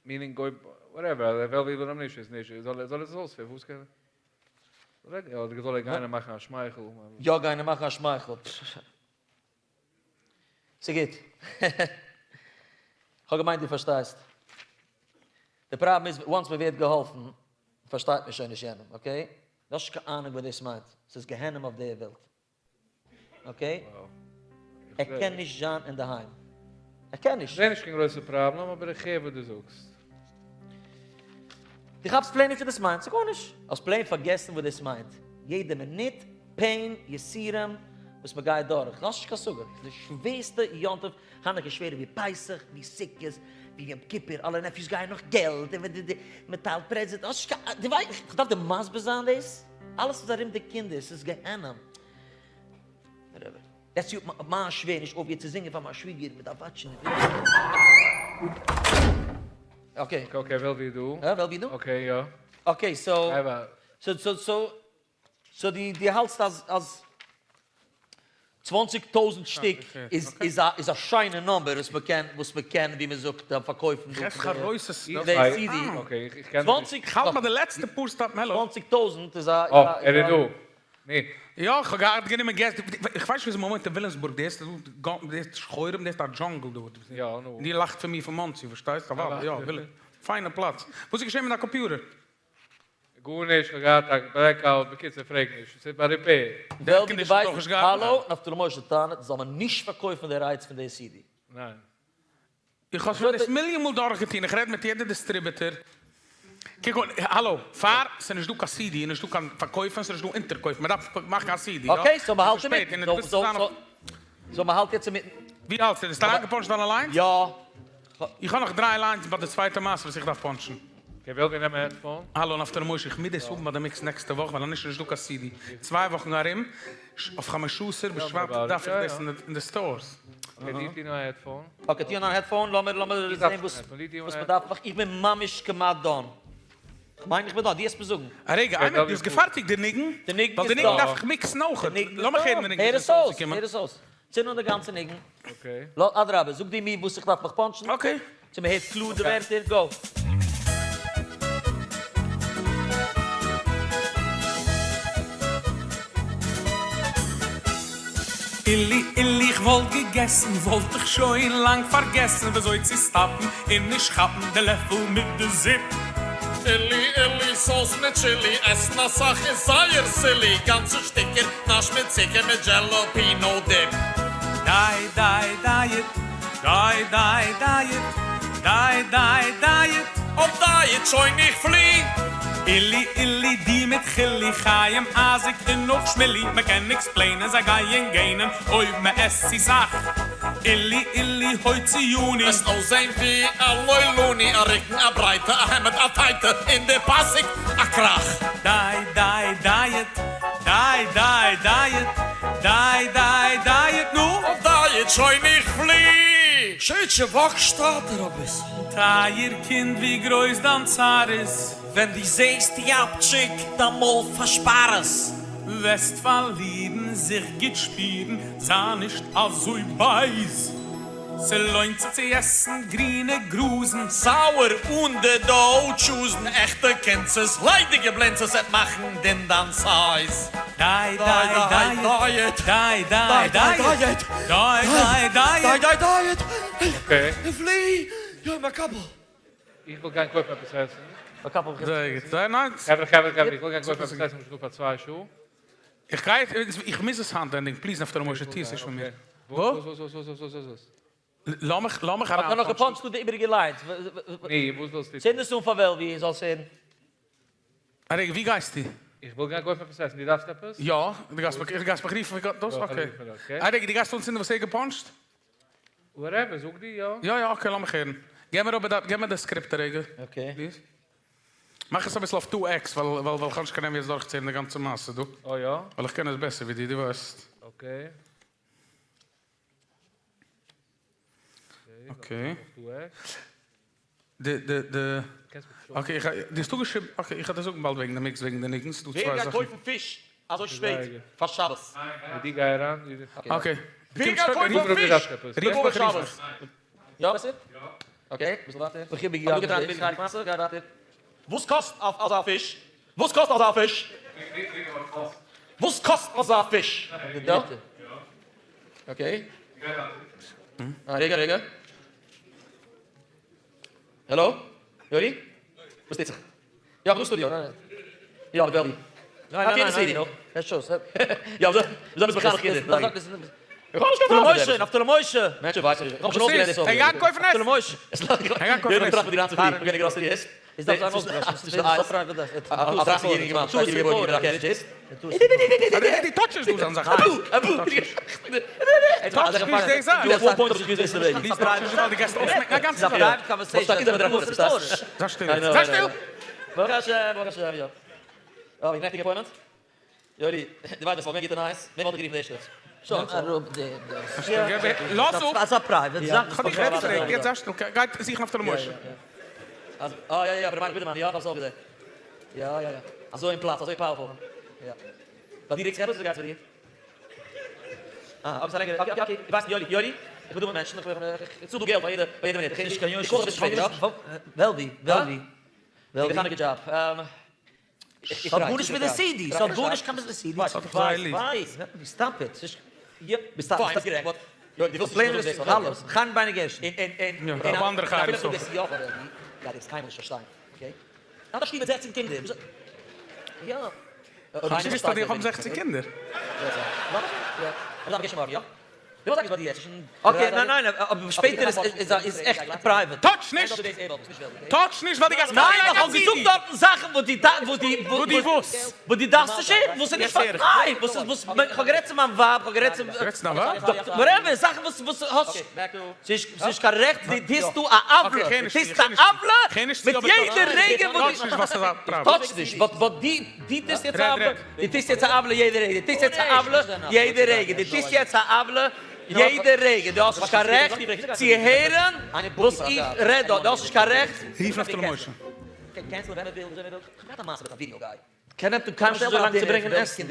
Speaker 5: Meaning אויב whatever, ער וויל וויל אים נישט איז נישט, זאל ער עס אויספירן, וואס קען ער? אדער זאל ער גיין און מאכן א שמייכל?
Speaker 2: יא גיין און מאכן א שמייכל. ס'גוט. כ'האב געמיינט דו פארשטייסט. די פראבלעם איז once מ'ווערט געהאלפן פארשטייט מען שוין נישט יענעם, okay? דו האסט נישט קיין אהנונג וואס דאס מיינט. ס'איז גיהנום אויף דער וועלט. Okay? ער קען נישט זיין אינדערהיים. ער קען נישט.
Speaker 5: כ'זעה נישט קיין גרויסע פראבלעם אבער איך הער וואס דו זאגסט.
Speaker 2: דו כאפסט plain נישט וואס דאס מיינט. ס'איז גארנישט. האסט plain פארגעסן וואס דאס מיינט. יעדע מינוט pain, יסורים, וואס מען גייט דורך, האסט נישט קיין השגה, ס'איז די שווערסטע יום טוב, חנוכה איז שווערער ווי פסח, ווי סוכות, ווי יום כיפור, אלע nephews גייען נאך געלט, און מען טיילט present, האסט נישט קיין, דו ווייסט, איך דארף דיר מסביר זיין דאס? אלעס איז ארום די קינדער, ס'איז גיהנום. יעצט יאגט מיין שווער נישט אויפגעהערט צו זינגען פאר מיין שוויגער, מען דארף watch ן. Okay.
Speaker 5: Okay, וועלווי דא.
Speaker 2: הא? וועלווי דא?
Speaker 5: Okay, יא.
Speaker 2: Okay, so, so, so, so, so דו האלטסט אז אז 20,000 שטיק איז איז א איז א שיינע number וואס מען קען וואס מען קען ווי מען זאגט פארקויפן דא פון די CD. 20
Speaker 1: כ'האלט ביי די לעצטע פאר stop העלא.
Speaker 2: 20,000 איז א.
Speaker 5: אה, ער איז דא. נו.
Speaker 1: יא, כ'האב געהאט גענומען געסט, איך ווייס נישט וויאזוי מ'וואוינט אין וויליאמסבורג, די ערשטע דא, די ערשטע שחורים, די ערשטע א jungle דא.
Speaker 5: יא, נו.
Speaker 1: און איר לאכט פון מיר פון מאנסי, פארשטייסט? אוודאי, יא, ווילי. פיינע פלאץ. וואס איז געשען מיט דיין קאמפיוטער?
Speaker 5: גארנישט, כ'האב געהאט א blackout, בקיצור פרעג נישט, ס'איז ביי repair.
Speaker 1: די air condition האט אויך נישט געארבעט?
Speaker 2: האלא, נפתלי משה טענה'ט זאל מען נישט פארקויפן די rights פון די CD.
Speaker 5: ניין.
Speaker 1: איך האב שוין דאס מיליאן מאל דורכגעטון, איך רעד מיט יעדע distributor. קוק אן, האלא, פאר ס'איז נישט דא קיין סידי, נישט דא קיין פארקויפן, ס'איז נישט דא אונטערקויפן, מ'דארף מאכן א סידי, יא?
Speaker 2: okay, so מ'האלט אינמיטן, so מ'האלט יעצט אינמיטן.
Speaker 1: ווי האלטסטו? האסט אריינגעפאנטשט דיינע lines?
Speaker 2: יא.
Speaker 1: איך האב נאך דריי lines ביי די צווייטע מעשה וואס איך דארף פאנטשן.
Speaker 5: okay, וועל מיר נעמען headphone.
Speaker 1: האלא נפתלי משה, איך מוז דאס האבן ביי די mix נעקסטע וואך ווייל אנישט איז נישט דא קיין סידי. צוויי וואכן ארום, אויף חמשה עשר בשבט דארף איך דאס אין די stores.
Speaker 5: okay, די טוה נאר א headphone.
Speaker 2: okay, טוה אן א headphone, לאמיר לאמיר זעהן וואס וואס מ'דארף נאך, איך בין ממש כמעט done. כ'מיין איך בין done, דו העסט מיר זאגן.
Speaker 1: א רגע, איין מינוט, דו האסט געפארטיגט די ניגון?
Speaker 2: די ניגון
Speaker 1: ווייל
Speaker 2: איז
Speaker 1: די ניגון
Speaker 2: done.
Speaker 1: דארף איך מיקסן אויכעט.
Speaker 2: די ניגון איז
Speaker 1: לאמיך הערן
Speaker 2: done.
Speaker 1: די ניגון
Speaker 2: הער
Speaker 1: ווי
Speaker 2: עס
Speaker 1: ס'איז
Speaker 2: אויס,
Speaker 1: אויסגעקומען.
Speaker 2: הער עס אויס. צינד אן די גאנצע ניגון.
Speaker 5: okay.
Speaker 2: אדרבה, זאג דו מיר וואס איך דארף מיך פאנטשן.
Speaker 1: okay.
Speaker 2: צו מ'הערט קלאר די ווערטער, go.
Speaker 1: אילי אילי איך וואלט געגעסן וואלט איך שוין לאנג פארגעסן וויאזוי צו סטאפן און נישט כאפן די לעפל מיט די זופ.
Speaker 6: אילי אילי sauce מיט chili עסן אסאך איז זייער silly גאנצע שטיקער נאש מיט צוקער מיט jalapeno dip.
Speaker 1: דיי דיי diet דיי דיי diet דיי דיי diet.
Speaker 6: אויף diet שוין איך פלי.
Speaker 1: אילי אילי די מיט חילי חיים אייזיק און נאך שמילי מען קען עקספלעינען זיי גייען געינען אויב מען עסט צו סאך אילי אילי הוציאני.
Speaker 6: וועסט אויסזען ווי א לוילוני א רוקן א ברייטע א העמד א טייטע אין די פאסיק א קראך.
Speaker 1: דיי דיי diet דיי דיי diet דיי דיי diet נו.
Speaker 6: אויף diet שוין איך פלי. שויטשע וואק שטאטער אביסל.
Speaker 1: טייער קינד ווי גרויס דיין צער איז.
Speaker 6: ווען דו זעסט יאפטשיק דיין מויל פארשפאר עס.
Speaker 1: וועסט פארלירן זיך גוט שפירן זיי נישט אזוי בייז. ס'לוינט זיך צו עסן גרינע גראזן.
Speaker 6: sour אן די dough טשוזן עכטע קונצעס ליידיגע בלינצעס עט מאכן דין דיין size.
Speaker 1: דיי דיי diet דיי דיי diet דיי דיי diet.
Speaker 6: דיי דיי diet
Speaker 5: okay.
Speaker 6: פלי יא מקבל.
Speaker 5: איך וויל גיין קויפן עפעס עסן.
Speaker 1: זייער גוט, זייער nice.
Speaker 5: חברה חברה חברה איך וויל גיין קויפן עפעס עסן מ'איז דא פאר צוויי שעה.
Speaker 1: איך גיי, איך מוז עס היינט ענדיגן, please נפתלי משה טוה עס נישט פאר מיר.
Speaker 5: וואס וואס וואס וואס וואס וואס וואס?
Speaker 1: לאמיך לאמיך
Speaker 2: אריין. האט ער נאך געפאנטשט דא די איבעריגע lines?
Speaker 5: ני, וואס ווילסטו?
Speaker 2: צינד עס אן פאר וועלווי זאל עס הערן.
Speaker 1: א רגע, ווי גייסטו?
Speaker 5: איך וויל גיין קויפן עפעס עסן, דו דארפסט עפעס?
Speaker 1: יא, דו גייסט מיך, גייסט מיך רופן, דאס? okay. א רגע, דו גייסט אנצינדן וואס ער האט געפאנטשט?
Speaker 5: whatever, זאג דו יא.
Speaker 1: יא יא, okay, לאמיך הערן. געב מיר אבער די, געב מיר די script א רגע.
Speaker 2: okay.
Speaker 1: please. מאך עס אביסל אויף 2 x, ווייל ווייל ווייל כ'האב נישט קיין נערוון יעצט דורכצוהערן די גאנצע מעשה דא.
Speaker 5: אה יא?
Speaker 1: ווייל איך קען עס בעסער ווי דיר, דו ווייסט.
Speaker 5: okay.
Speaker 1: okay. די די די okay איך די האסט אפגעשריבן okay איך וועל דיר זאגן באלד וועגן די mix וועגן די ניגון ס'דא
Speaker 2: ווער
Speaker 1: צוויי
Speaker 2: גייט
Speaker 1: זאכן.
Speaker 2: קויפן פיש אזוי שפעט פאר שבת?
Speaker 5: די גיי אריין.
Speaker 1: okay.
Speaker 6: ווער גייט קויפן פיש לכבוד שבת?
Speaker 2: יא בעסער? okay ביסל ווייטער. גיי ווייטער.
Speaker 6: וואס קאסט אזא פיש? וואס קאסט אזא פיש? וואס קאסט אזא פיש?
Speaker 2: יא? okay. א רגע רגע. העלא? יולי? וואס טוט זיך? יא, כ'בין דא סטודיאו. יא, מיט וועלווי.
Speaker 7: ניין, ניין, ניין, ניין.
Speaker 2: יא, וויאזוי ביסט מחנך קינדער? איך האב נישט קיין פראבלעם מיט דעם.
Speaker 7: נפתלי משה!
Speaker 2: מענטשן ווייסן נישט. איך האב שוין אויסגעלערנט דאס
Speaker 1: ער גייט קויפן עסן!
Speaker 2: נפתלי משה!
Speaker 1: ער גייט קויפן עסן.
Speaker 2: יעדער טראכט מיט די גאנצע פרי. מ'גייט אין גראסערי עסן.
Speaker 7: איז דארף זיין אויסגעוואשן.
Speaker 2: א דרייסיג יעריגע מאן שטייט איבער געבויגן איבער א carriage עסט.
Speaker 1: די touch נישט דא זיין זאך. touch נישט די זאך. please touch נישט ווייל די גייסט אויסמעקן א גאנצע זאך. זיי שטיל. זיי שטיל!
Speaker 2: ברוך השם, ברוך השם, יא. אה, ווי נעכטיגע appointment? יואלי, דו ווייסט ווער ס'וואלט געווען גוטע נייעס? וועם וואלט איך גערופן ערשטע?
Speaker 7: שוין אראפ די דאס.
Speaker 1: לאז אפ!
Speaker 7: אזא private זאך.
Speaker 1: כ'האב דיך געפרעגט, יעצט זיי שטיל. גיי זוכן נפתלי משה.
Speaker 2: אה יא יא יא, ר' בידערמאן, יא, כ'האב עס אויך געזען. יא יא יא. אזוי אין פלאץ, אזוי powerful. יא. ביי דיר ריקט זיך עפעס אדער גייטס ביי דיר? אה, אבער ס'איז א לענגערע, okay okay okay, איך ווייס יואלי, יואלי, איך בין דא מיט מענטשן, איך איך צאל דא געלט פאר יעדע פאר יעדע מינוט, איך
Speaker 7: נישט קיין
Speaker 2: איך קאל אביסל שפעטער, יא?
Speaker 7: וועלווי, וועלווי,
Speaker 2: וועגן די חנוכה דזשאב,
Speaker 7: ס'האט גארנישט מיט די סידי, ס'האט גארנישט קיין מיט די סידי.
Speaker 1: כ'ווייס,
Speaker 7: כ'ווייס, stop it, ס'איז
Speaker 2: ביסט ביסט גערעכט, but יואלי, דו ווילסט נישט זאגן דאס,
Speaker 7: חיים ביינער גערשטן.
Speaker 2: אין אין
Speaker 1: יא, כ'האב אנדערע חיות
Speaker 2: אפילו
Speaker 1: אויך.
Speaker 2: דו ביסט יא פאר וועלווי, גייט עס קיינמאל נישט פארשטיין, okay? האט א שטוב מיט זעכצן קינדער, יא.
Speaker 1: כ'האב נישט געוואוסט אז די האבן זעכצן קינדער.
Speaker 2: Okay, ניין ניין, אבער שפעטער איז איז עכט private.
Speaker 1: Touch נישט! Touch נישט ווייל דו גייסט
Speaker 2: ניין,
Speaker 1: קאליע
Speaker 2: איך
Speaker 1: לייגן א
Speaker 2: האב געזאגט
Speaker 1: סידי!
Speaker 2: דארטן זאכן וואס די וואס די
Speaker 1: וואס די וואס?
Speaker 2: וואס די דארפסט נישט הערן, וואס איז נישט פאר ניין, וואס איז וואס איך האב גערעדט צו מיין ווייב, איך האב גערעדט צו
Speaker 1: גערעדט צו דיין ווייב?
Speaker 2: Whatever, זאכן וואס וואס האסט ס'איז נישט קיין רעכט, דו טוסט דא א עוולה, דו טוסט א עוולה מיט יעדע רגע וואס
Speaker 1: Touch נישט ווייל ס'איז א פראבלעם.
Speaker 2: Touch נישט, but but דו דו טוסט יעצט א עוולה, דו טוסט יעצט א עוולה יעדע רגע, דו טוסט יעצט א עוולה יעדע רגע, דו טוסט יעצט א עוולה יעדע רגע, דו האסט נישט קיין רעכט צו הערן וואס איך רעד דא, דו האסט נישט קיין רעכט.
Speaker 1: רוף נפתלי משה.
Speaker 2: קען נעמט אים קיינמאל נישט אזוי לאנג צו ברענגען עסן.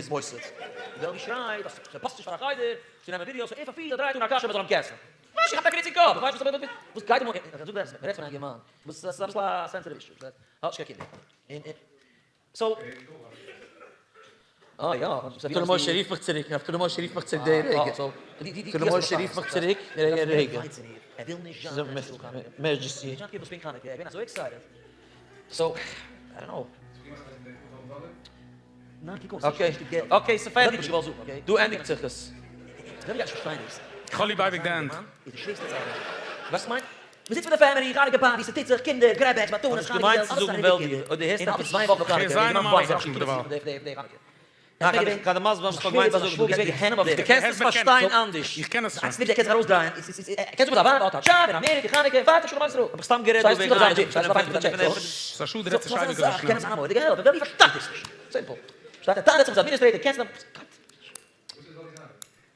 Speaker 2: נפתלי משה רוף מיך צוריק, נפתלי משה רוף מיך צוריק די רגע, נפתלי משה רוף מיך צוריק די רגע. ס'איז emergency. Okay, okay, ס'איז פערטיג. דא ענדיגט זיך עס.
Speaker 1: כ'האב ליב אייביג די end.
Speaker 2: האב נישט געמיינט צו זאגן וועלווי, אויב דו הערסט עפעס.
Speaker 1: כ'הער זייער נארמאלע זאכן דערווייל.
Speaker 2: ניין, כ'האב דיר מסביר וואס כ'האב געמיינט צו זאגן, דו קענסט עס פארשטיין אנדערש.
Speaker 1: איך קען עס שוין.
Speaker 2: האב איך סתם גערעדט דא וועגן איינעם פון.
Speaker 1: ס'איז א שאד דו רעדסט נישט אייביג אזוי שנעל.
Speaker 2: געמיינט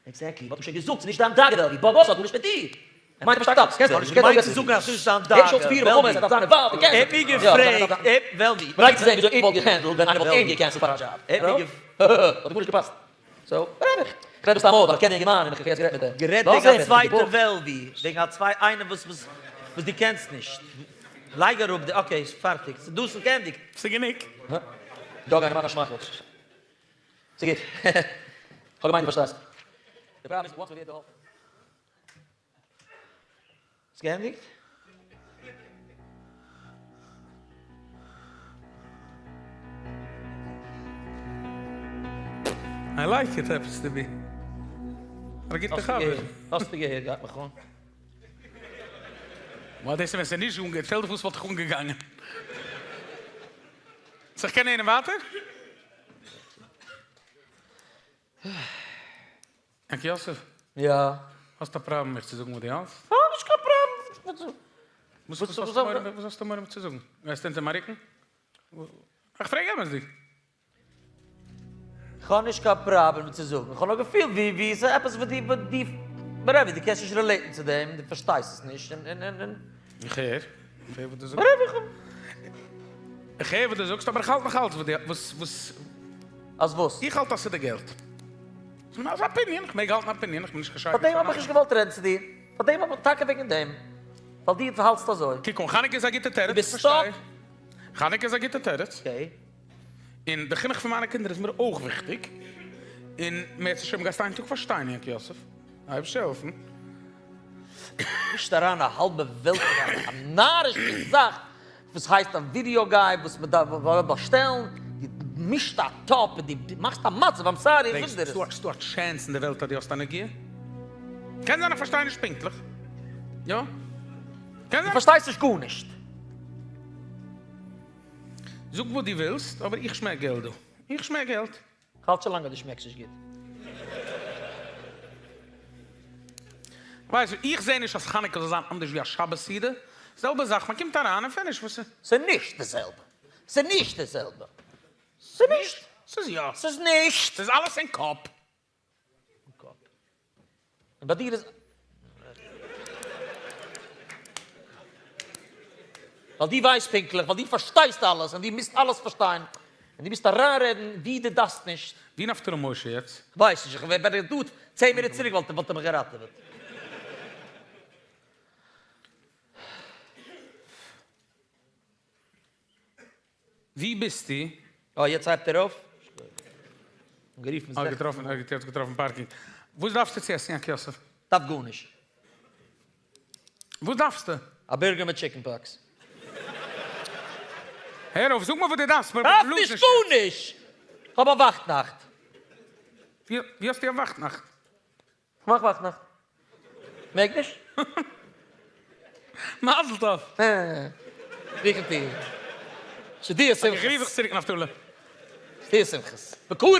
Speaker 2: צו זאגן אז ס'איז נישט זיין דאגה, וועלווי. ער האט מיר געפרעגט, וועלווי. גערעדט וועגן א צווייטע וועלווי, וועגן א צוויי איינער וואס וואס וואס דו קענסט נישט. לייג אראפ די, okay, פארטיג, ס'איז דא, ס'איז געענדיגט.
Speaker 1: ס'איז גענוג.
Speaker 2: איז געענדיגט?
Speaker 1: I like it happens to be א גוטע חבר.
Speaker 2: האסטו געהערט גייט מיך אן.
Speaker 1: וואו דאס איז ווען ס'איז נישט אנגעגאנגען, שטעל דיך פאר ס'וואלט דיך אנגעגאנגען. So איך קען הערן ווייטער? יענקי יוסף?
Speaker 2: יא.
Speaker 1: האסט א פראבלעם מיך צו זאגן וואס דו האלטסט?
Speaker 2: כ'האב נישט קיין פראבלעם.
Speaker 1: וואס האסטו מורא מיר צו זאגן? גייסט אונטער מיין רוקן? איך פרעג אמת'דיג.
Speaker 2: כ'האב נישט קיין פראבלעם צו זאגן, כ'האב נאר געפילט ווי ווי ס'איז עפעס וואס דו וואס דו whatever, דו קענסט נישט relate ן צו דעם, דו פארשטייסט עס נישט און און און.
Speaker 1: איך הער, איך הער וואס דו זאגסט.
Speaker 2: Whatever, איך האב.
Speaker 1: איך הער וואס דו זאגסט, אבער איך האלט נאך אלץ וואס דו וואס וואס.
Speaker 2: אז וואס?
Speaker 1: איך האלט אז ס'איז די געלט. ס'איז א opinion, איך מעג האלטן opinion, איך בין נישט קיין שייגעץ.
Speaker 2: פאר דעם האב איך נישט געוואלט רעדן צו דיר, פאר דעם האב איך, טאקע וועגן דעם, ווייל דו האלטסט אזוי.
Speaker 1: קוק אן, חנוכה איז א גוטע
Speaker 2: דו
Speaker 1: תירוץ, איך
Speaker 2: ביסט
Speaker 1: פארשטיי.
Speaker 2: Stuck.
Speaker 1: חנוכה איז א גוטע תירוץ.
Speaker 2: Okay.
Speaker 1: און די חינוך פון מיינע קינדער איז מיר אויך וויכטיג. און מערצעשעם גייסטו איין טאג פארשטיין יענקי יוסף. אייבערשטער העלפן.
Speaker 2: מישט אריין א האלבע וועלט אין א נארישע זאך וואס הייסט א video guy וואס מען דארף באשטעלן, דו מישט א טאפ און דו מאכסט א מצב, I'm sorry איך זאג דיר עס.
Speaker 1: ס'דא א chance אין די וועלט אז דו האסט א נגיעה? קען זיין איך פארשטיי נישט פונקטליך. יא. קען זיין.
Speaker 2: דו פארשטייסט נישט גארנישט.
Speaker 1: זאג וואס דו ווילסט, אבער איך שמעק געלט דא. איך שמעק געלט.
Speaker 2: כ'האלט שוין לאנג אז דו שמעקסט נישט גוט.
Speaker 1: ווייסט, איך זע נישט אז חנוכה זאל זיין אנדערש ווי א שבת סעודה. זעלבע זאך, מען קומט אריין און finish. וואס איז?
Speaker 2: ס'איז נישט די זעלבע. ס'איז נישט די זעלבע. ס'איז נישט.
Speaker 1: ס'איז יא.
Speaker 2: ס'איז נישט.
Speaker 1: ס'איז אלעס אין קאפ.
Speaker 2: אין קאפ. און ביי דיר איז. ווייל דו ווייסט פונקטליך, ווייל דו פארשטייסט אלעס, און דו מוזט אלעס פארשטיין, און דו מוזט אריינרעדן ווי דו דארפסט נישט.
Speaker 1: ווי נפתלי משה יעצט?
Speaker 2: כ'ווייס נישט, איך ווען ער איז דא צען מינוט צוריק וואלט ער מיך געראטעוועט.
Speaker 1: ווי ביסטו?
Speaker 2: אה יעצט הייבט ער אויף. גערופן
Speaker 1: אה געטראפן, ער האט יעצט געטראפן parking. וואס דארפסטו צו עסן יענקי יוסף?
Speaker 2: דארף גארנישט.
Speaker 1: וואס דארפסטו?
Speaker 2: א burger מיט chicken pox.
Speaker 1: הער אויף, זאג מיר וואס דו דארפסט,
Speaker 2: דארף נישט גארנישט! כ'האב א וואכטנאכט.
Speaker 1: ווי האסטו א וואכטנאכט?
Speaker 2: כ'מאך וואכטנאכט. מעג נישט?
Speaker 1: מזל טוב!
Speaker 2: ריכטיג. ס'דיר שמחות.
Speaker 1: איך רוף דיך צוריק נפתלי.
Speaker 2: ס'דיר שמחות. בקרוב!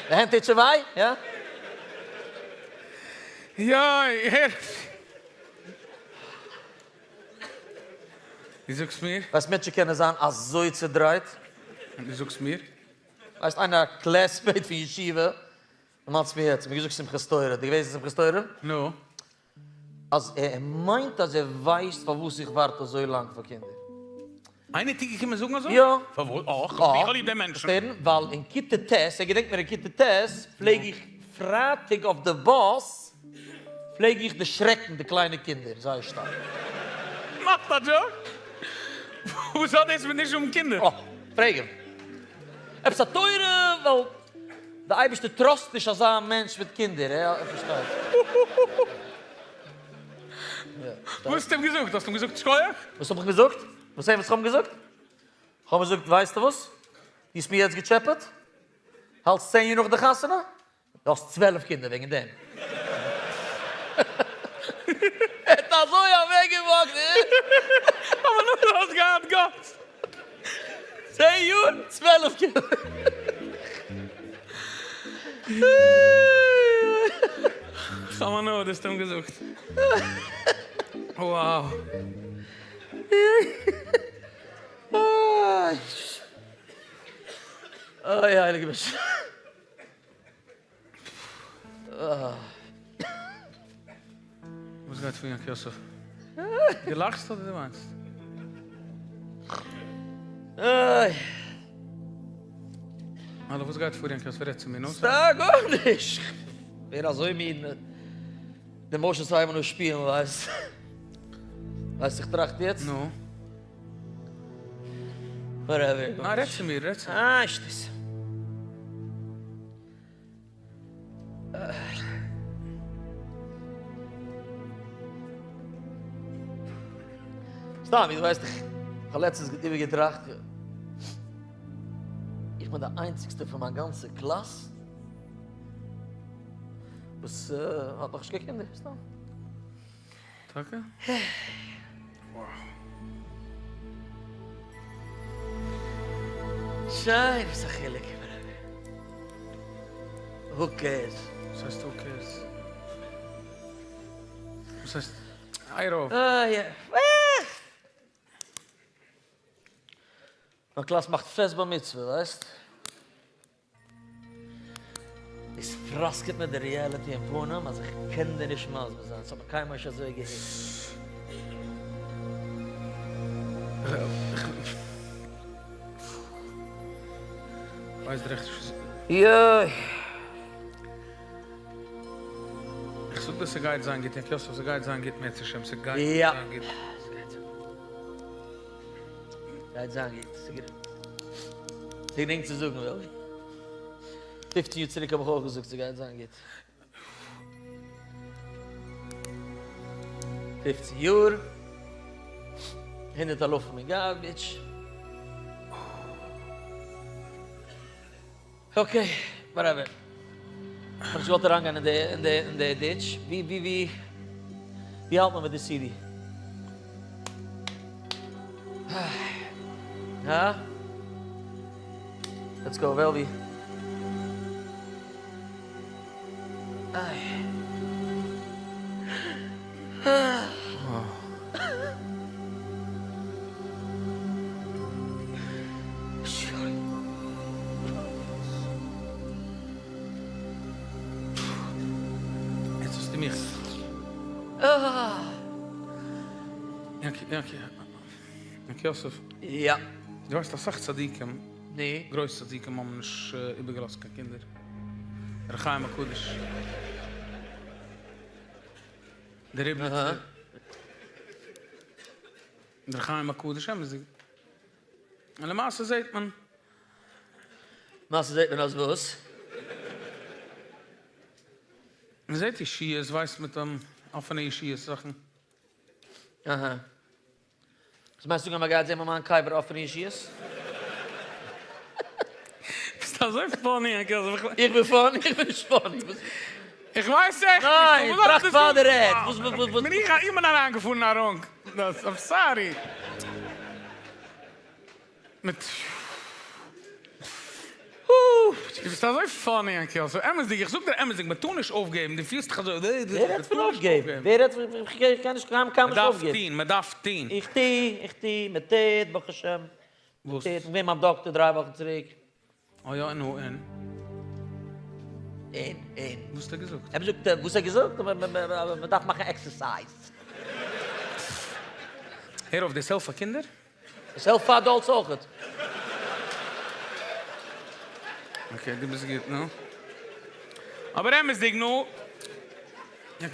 Speaker 2: די הענט טוט שוין וויי? יא?
Speaker 1: יוי, הער. דו זאגסט מיר?
Speaker 2: ווייסט מענטשן קענען זיין אזוי צודרייט.
Speaker 1: דו זאגסט מיר?
Speaker 2: ווייסט איינער א classmate פון ישיבה דערמאנסט מיר יעצט, מיר געזאגט שמחת תורה, די געוועזן שמחת תורה?
Speaker 1: נו.
Speaker 2: אז ער מיינט אז ער ווייסט פארוואס איך ווארט אזוי לאנג פאר קינדער.
Speaker 1: איינער איז געקומען זאגן אזוי?
Speaker 2: יא.
Speaker 1: פארוואס? אה, איך האב ליב די מענטשן.
Speaker 2: פארשטערן, ווייל אין כיתה ט', ער געדענקט מיר אין כיתה ט' פלעג איך פרייטאג אויף די באס פלעג איך דערשרעקן די קליינע קינדער זייער שטארק.
Speaker 1: מאכסט א joke? וואס האט דאס מיט נישט האבן קינדער?
Speaker 2: אה, פרעג אים. עפעס א תורה ווייל די אייבערשטער trust נישט אזא מענטש מיט קינדער, ער פארשטייט.
Speaker 1: וואס האסטו אים געזאגט? האסט אים געזאגט שכוח?
Speaker 2: וואס האב איך געזאגט? וואס איך האב געזאגט? איך האב געזאגט ווייסטו וואס? דו האסט מיר יעצט געטשעפעט? האלטסט צען יאר נאך די חתונה? דו האסט 12 קינדער וועגן דעם. ער האט אזוי אוועקגעוואקט.
Speaker 1: אבער נאר דו האסט געהאט guts.
Speaker 2: צען יאר, 12 קינדער.
Speaker 1: כ'האב הנאה דו האסט אים געזאגט. Wow.
Speaker 2: אוי הייליגע באשעפער.
Speaker 1: וואס גייט פאר יענקי יוסף? דו לאכסט אדער דו וויינסט?
Speaker 2: איי.
Speaker 1: האלא וואס גייט פאר יענקי יוסף רעד צו מיר נו.
Speaker 2: סתם גארנישט. כ'ווער אזוי מיד די emotions הייבן אן שפילן ווייסט. ווייסט איך טראכט יעצט?
Speaker 1: נו.
Speaker 2: Whatever.
Speaker 1: ניין רעד צו מיר רעד צו מיר.
Speaker 2: אה שטות. סתם, דו ווייסט איך האב לעצטנס איבערגעטראכט, איך בין די איינציגסטע פון מיין גאנצע קלאס וואס האט נאכנישט קיין קינדער, סתם.
Speaker 1: טאקע?
Speaker 2: שיין, וואס א חילוק? Who cares?
Speaker 1: וואס הייסט who cares? וואס הייסט? הייער אויף.
Speaker 2: מיין קלאס מאכט פעסט בר מצוה, ווייסט? עס פראסקעט מיר די reality אין פנים אז איך קען דיר נישט מסביר זיין, ס'האט מיר קיינמאל נישט אזוי געהיט.
Speaker 1: ווייסט די רעכט נישט.
Speaker 2: יוי.
Speaker 1: איך זאג דיר ס'גייט זיין גוט יענקי יוסף ס'גייט זיין גוט מערצעשעם ס'גייט זיין גוט.
Speaker 2: גייט זיין גוט, ס'איז גרינג צו זאגן וועלווי. פופצן יאר צוריק האב איך אויך געזאגט ס'גייט זיין גוט. פופצן יאר, הונדערט אלפים אין garbage. Okay, whatever. כ'האב נישט געוואלט אריינגיין אין די אין די אין די ditch. ווי ווי ווי ווי האלט מען מיט די סידי? הא? Let's go וועלווי. איי.
Speaker 1: יעצט האסטו מיך. יענקי, יענקי, יענקי יוסף.
Speaker 2: יא.
Speaker 1: דו ווייסט אסאך צדיקים,
Speaker 2: נו?
Speaker 1: גרויסע צדיקים האבן נישט איבערגעלאזט קיין קינדער. ר' חיים הקדוש. דער ריבניצער. דער חיים הקדוש, אמת'דיג. און למעשה זעט מען.
Speaker 2: למעשה זעט מען אז וואס?
Speaker 1: מען זעט ישועות, ווייסט מיט אפענע ישועות זאכן.
Speaker 2: אהא. וואס מיינסטו זאגן אז מען גייט זען ביי מיין קבר אפענע ישועות?
Speaker 1: ביסט אזוי funny.
Speaker 2: איך בין funny? איך בין נישט funny.
Speaker 1: איך ווייס עכט נישט.
Speaker 2: ניין, טראכט פאר דו רעדסט. וואס וואס וואס.
Speaker 1: בין איך איך בין אריינגעפארן אין א wrong דאס I'm sorry. מיט דו ביסט אזוי funny יענקי אזוי אמת'דיג איך זאג דיר אמת'דיג מען טאר נישט אויפגעבן דו פילסט דיך אזוי
Speaker 2: ווער רעדט פון אויפגעבן? ווער רעדט פון איך קען נישט קיינמאל
Speaker 1: מען דארף טון מען דארף טון.
Speaker 2: איך טו איך טו מען טוט ברוך השם
Speaker 1: וואס?
Speaker 2: מען טוט איך בין געווען ביים דאקטער דריי וואכן צוריק.
Speaker 1: אה יא און נו און?
Speaker 2: און און.
Speaker 1: וואס האט ער געזאגט?
Speaker 2: ער האט געזאגט וואס ער האט געזאגט? מען דארף מאכן exercise.
Speaker 1: הער אויף דאס העלפט פאר קינדער?
Speaker 2: עס העלפט פאר adults אויכעט.
Speaker 1: okay דו ביסט גוט נו. אבער אמת'דיג נו.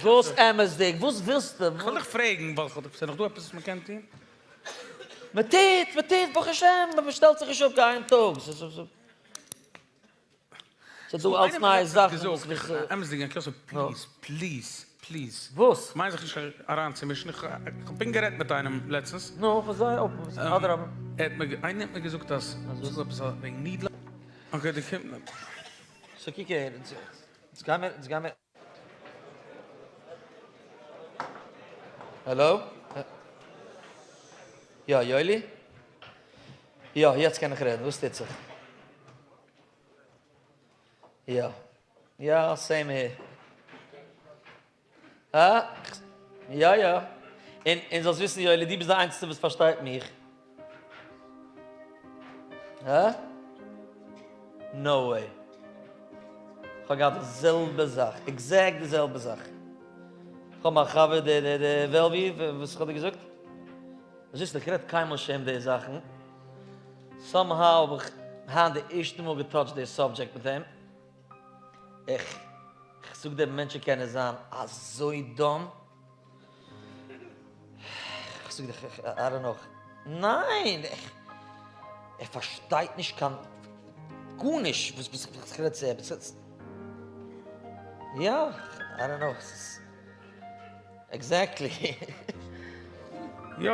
Speaker 2: וואס אמת'דיג? וואס ווילסטו?
Speaker 1: כ'וויל דיך פרעגן ווייל כ'האב ס'איז נאך דא עפעס וואס מ'קען טון?
Speaker 2: מ'טוט! מ'טוט! ברוך השם! מ'שטעלט זיך נישט אפ קיין טאג. ס'איז דא אלץ נייע זאכן וואס וואס.
Speaker 1: אמת'דיג יענקי יוסף please please please.
Speaker 2: וואס?
Speaker 1: כ'מיין זיך נישט אריינצומישן, איך האב פונקט גערעדט מיט איינעם לעצטנס.
Speaker 2: נו, וואס זיי אפ, אדרבה.
Speaker 1: ער האט מיר, איינער האט מיר געזאגט אז ס'איז דא עפעס א וועגן נידלעך. okay די קומט.
Speaker 2: so קוק אהער, אונז גיימער, אונז גיימער. העלא? יא, יואלי? יא, יעצט קען איך רעדן, וואס טוט זיך? יא, יא, same here. הא? יא יא. און און זאלסט וויסן יואלי, דו ביסט די איינציגסטע וואס פארשטייט מיך. הא? no way. כ'האב געהאט די זעלבע זאך, exact די זעלבע זאך. כ'האב מיין חבר דער דער דער וועלווי, וואס כ'האב דיר געזאגט. זאלסט וויסן איך רעד קיינמאל נישט אים די זאכן. somehow האב איך היינט די ערשטע מאל גע touch ט די subject מיט אים. איך זאג דיר מענטשן קענען זיין אזוי dumb. איך זאג דיך I don't know. ניין! ער פארשטייט נישט קיין גארנישט וואס איך רעד צו אים. יא, I don't know. Exactly.
Speaker 1: יא.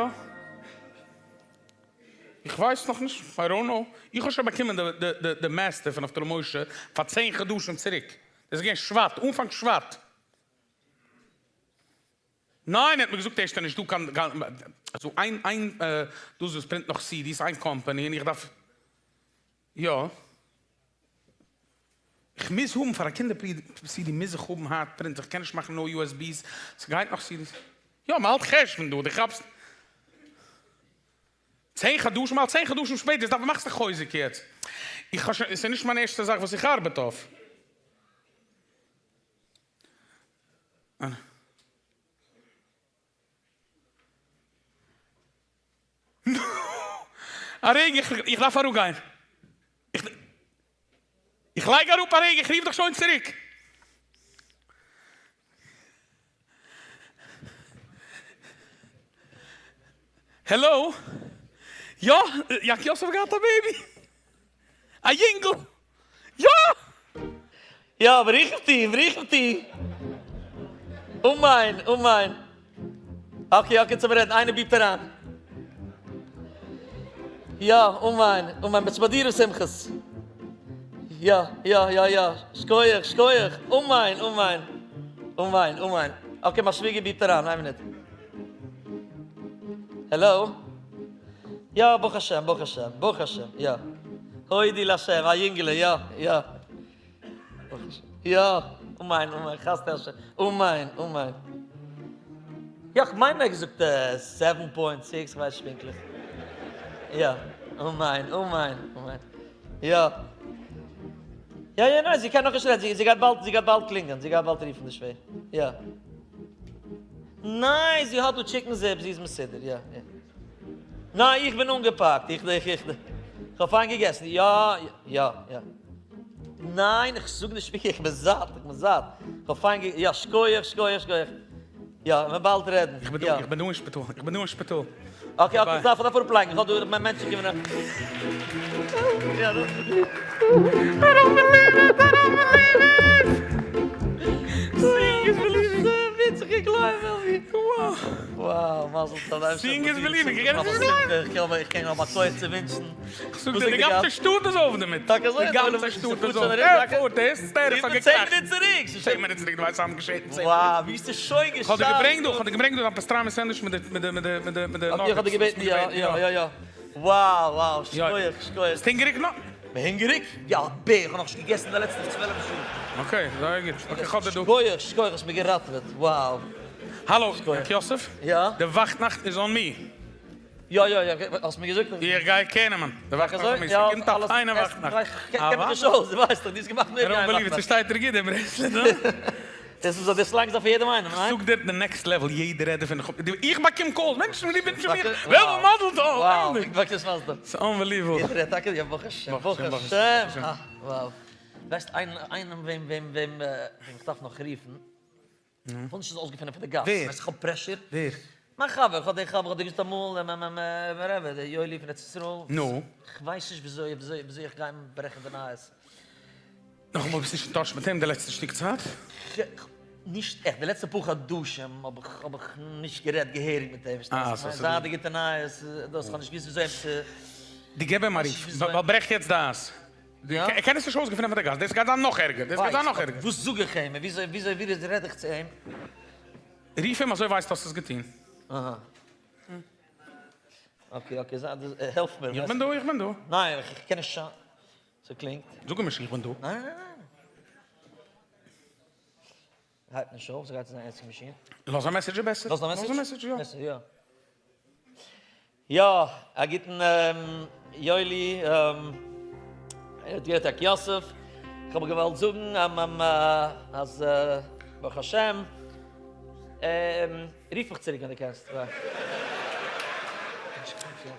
Speaker 1: איך ווייס נאך נישט, I don't know. איך האב שוין באקומען די master פון נפתלי משה פאר צען חדשים צוריק. דאס איז געווען שבט, אנפאנג שבט. ניין, ער האט מיר געזאגט ערשט איז נישטא קיין, אזוי איין איין דאס וואס print נאך CDs, איין קאמפאני און איך דארף, יא. איך מוז האבן פאר א קינדער CD מוז איך האבן hard print, איך קען נישט מאכן נאר USBs, ס'גייט נאך CDs. יא, מ'האלט חשבון דא, דו כאפסט? צען חדשים, מ'האלט צען חדשים שפעטער, דארף מאכסט א חוזק יעצט. איך האב שוין, עס איז נישט מיין ערשטע זאך וואס איך ארבעט אויף. א רגע, איך דארף אראפגיין. איך לייג אראפ א רגע, איך רוף דיך שוין צוריק. העלא? יא, יענקי יוסף האט געהאט א baby. א יונגל! יא!
Speaker 2: יא, בריכתי, בריכתי! אמן, אמן. okay, okay, צום רעדן, איינער beep ט אריין. יא, אמן, אמן, ביסט ביי דיר שמחות. יא, יא, יא, יא, שקויעך, שקויעך, אמן, אמן, אמן, אמן. okay, מיין שוויגער beep ט אריין, איין מינוט. העלא? יא, ברוך השם, ברוך השם, ברוך השם, יא. הודי להשם, א יונגעלע, יא, יא. ברוך השם, יא, אמן, אמן, חסדי השם, אמן, אמן. יא, כ'מיין ער האט געזאגט seven point six, כ'ווייס נישט פונקטליך. יא, אמן, אמן, אמן. יא. יא, יא, ניין, זי קען נאכנישט רעדן, זי גייט באלד, זי גייט באלד קלינגען, זי גייט באלד רופן די שווער. יא. ניין, זי האט דא chicken soup, זי איז מסודר, יא, יא. ניין, איך בין אנגעפאקט, איך, איך, איך, איך האב פיין געגעסן, יא, יא, יא. ניין, איך זאג נישט ווי, איך בין זאט, איך בין זאט. איך האב פיין גע, יא, שקויעך, שקויעך, שקויעך. יא, מ'וועט באלד רעדן,
Speaker 1: איך בין דא, איך בין דא אין שפיטאל, איך בין דא אין שפיטאל.
Speaker 2: okay, okay, איך דארף אראפלייגן, איך האב דא, מיין מענטשן קומען אריין. יא, דאס איז גוט.
Speaker 1: I don't believe it, I don't believe it! Seeing is believing.
Speaker 2: וויציג, איך גלייב וועלווי. וואו, מזל טוב,
Speaker 1: Seeing is believing, איך קען עס נישט גלייבן.
Speaker 2: איך קען האבן א כח צו ווינטשן.
Speaker 1: כ'זאג דיר, די גאנצע שטאט איז אויף דערמיט.
Speaker 2: טאקע אזוי?
Speaker 1: די גאנצע שטאט איז אויף. ער פארט, דאס טעריף האט געקראכט.
Speaker 2: צען מינוט צוריק!
Speaker 1: צען מינוט צוריק, דו ווייסט וואס געשעט אין צען מינוט.
Speaker 2: וואו, ווי האסטו שוין געשאפט?
Speaker 1: כ'האב דיר געברענגט דא, כ'האב דיר געברענגט דא א pastrami sandwich מיט די, מיט די, מיט די, מיט די, מיט די
Speaker 2: okay, כ'האב דיר געבעטן, יא, יא, יא, יא. וואו, וואו, שכוח, שכוח.
Speaker 1: ביסט הונגעריג נאך?
Speaker 2: בין הונגעריג? יא, ב ה, כ'האב נאכנישט געגעסן די לעצטע 12 שעה.
Speaker 1: okay, זייער גוט. okay, כ'האב דיר דא.
Speaker 2: שכוח, שכוח, האסט מיר געראטעוועט, וואו.
Speaker 1: האלא, ר' יוסף?
Speaker 2: יא?
Speaker 1: די וואכטנאכט איז on me.
Speaker 2: יא, יא, יא, האסט מיר געזאגט.
Speaker 1: איך גיי קעיר נעמען. די וואכטנאכט איז on me. ס'קומט א פיינע וואכטנאכט.
Speaker 2: כ'קען מיך נישט אויס, דו ווייסט דאך, דו האסט געמאכט מער ווי איין וואכטנאכט.
Speaker 1: ס'שטייט דיר גוט די bracelet, הא?
Speaker 2: דאס איז דאס לאנגסט אויף יעדעם איינעם, ניין?
Speaker 1: כ'זאג דיר, די next level, יעדער רעדט דערפון. איך באקום calls, מענטשן וואס ווינטשן מיר, וועלוול מזל טוב!
Speaker 2: וואו, וואקסט מזל טוב.
Speaker 1: ס'איז unbelievable.
Speaker 2: יעדער רעדט טאקע, יא ברוך השם, ברוך השם. אה, וואו. ווייסט איינעם וועם וועם וועם איך דארף נאך רופן? כ'וויל נישט עס אויסגעפינען פון די גאס, ווייסט איך האב pressure.
Speaker 1: ווער?
Speaker 2: מיין חבר, כ'האב די חבר, כ'האב דיר געזאגט אמאל, רבי, דער יואלי פון ארץ ישראל.
Speaker 1: נו?
Speaker 2: כ'ווייס נישט וויאזוי וויאזוי איך גיי אים ברעכן די נייעס.
Speaker 1: נאכאמאל ביסט נישט אין touch מיט אים די לעצטע שטיק צייט?
Speaker 2: נישט עכט, די לעצטע פאר חדשים האב איך האב איך נישט גערעדט געהעריג מיט אים, פארשטייסט? זייט די גוטע נייעס דאס, כ'האב נישט געוואוסט וויאזוי אים צו.
Speaker 1: דו געב אים א רוף, ווייל ברעך יעצט די אייז. ער קען עס נישט אויסגעפינען פון די גאס, דאס גייט זיין נאך ערגער, דאס גייט זיין נאך ערגער.
Speaker 2: וואס זאג איך אים און וויאזוי וויאזוי וויאזוי רעד איך צו אים?
Speaker 1: רוף אים אזוי ווייסט האסט עס געטון.
Speaker 2: אהא. okay okay, העלף מיר.
Speaker 1: איך בין דא, איך בין דא.
Speaker 2: ניין, איך קען נישט. ס'קלינגט.
Speaker 1: זאג אים נישט איך בין דא.
Speaker 2: ניין ניין ניין. הייבט נישט אויף, ס'גייט צו זיין answering machine.
Speaker 1: לאז א message איז בעסער.
Speaker 2: לאז א message?
Speaker 1: לאז א message, יא.
Speaker 2: בעסער, יא. יא, א גוטן יואלי, האט געהערט יעקב יוסף, איך האב געוואלט זאגן אז ברוך השם, רוף מיך צוריק ווען דו קענסט, ביי.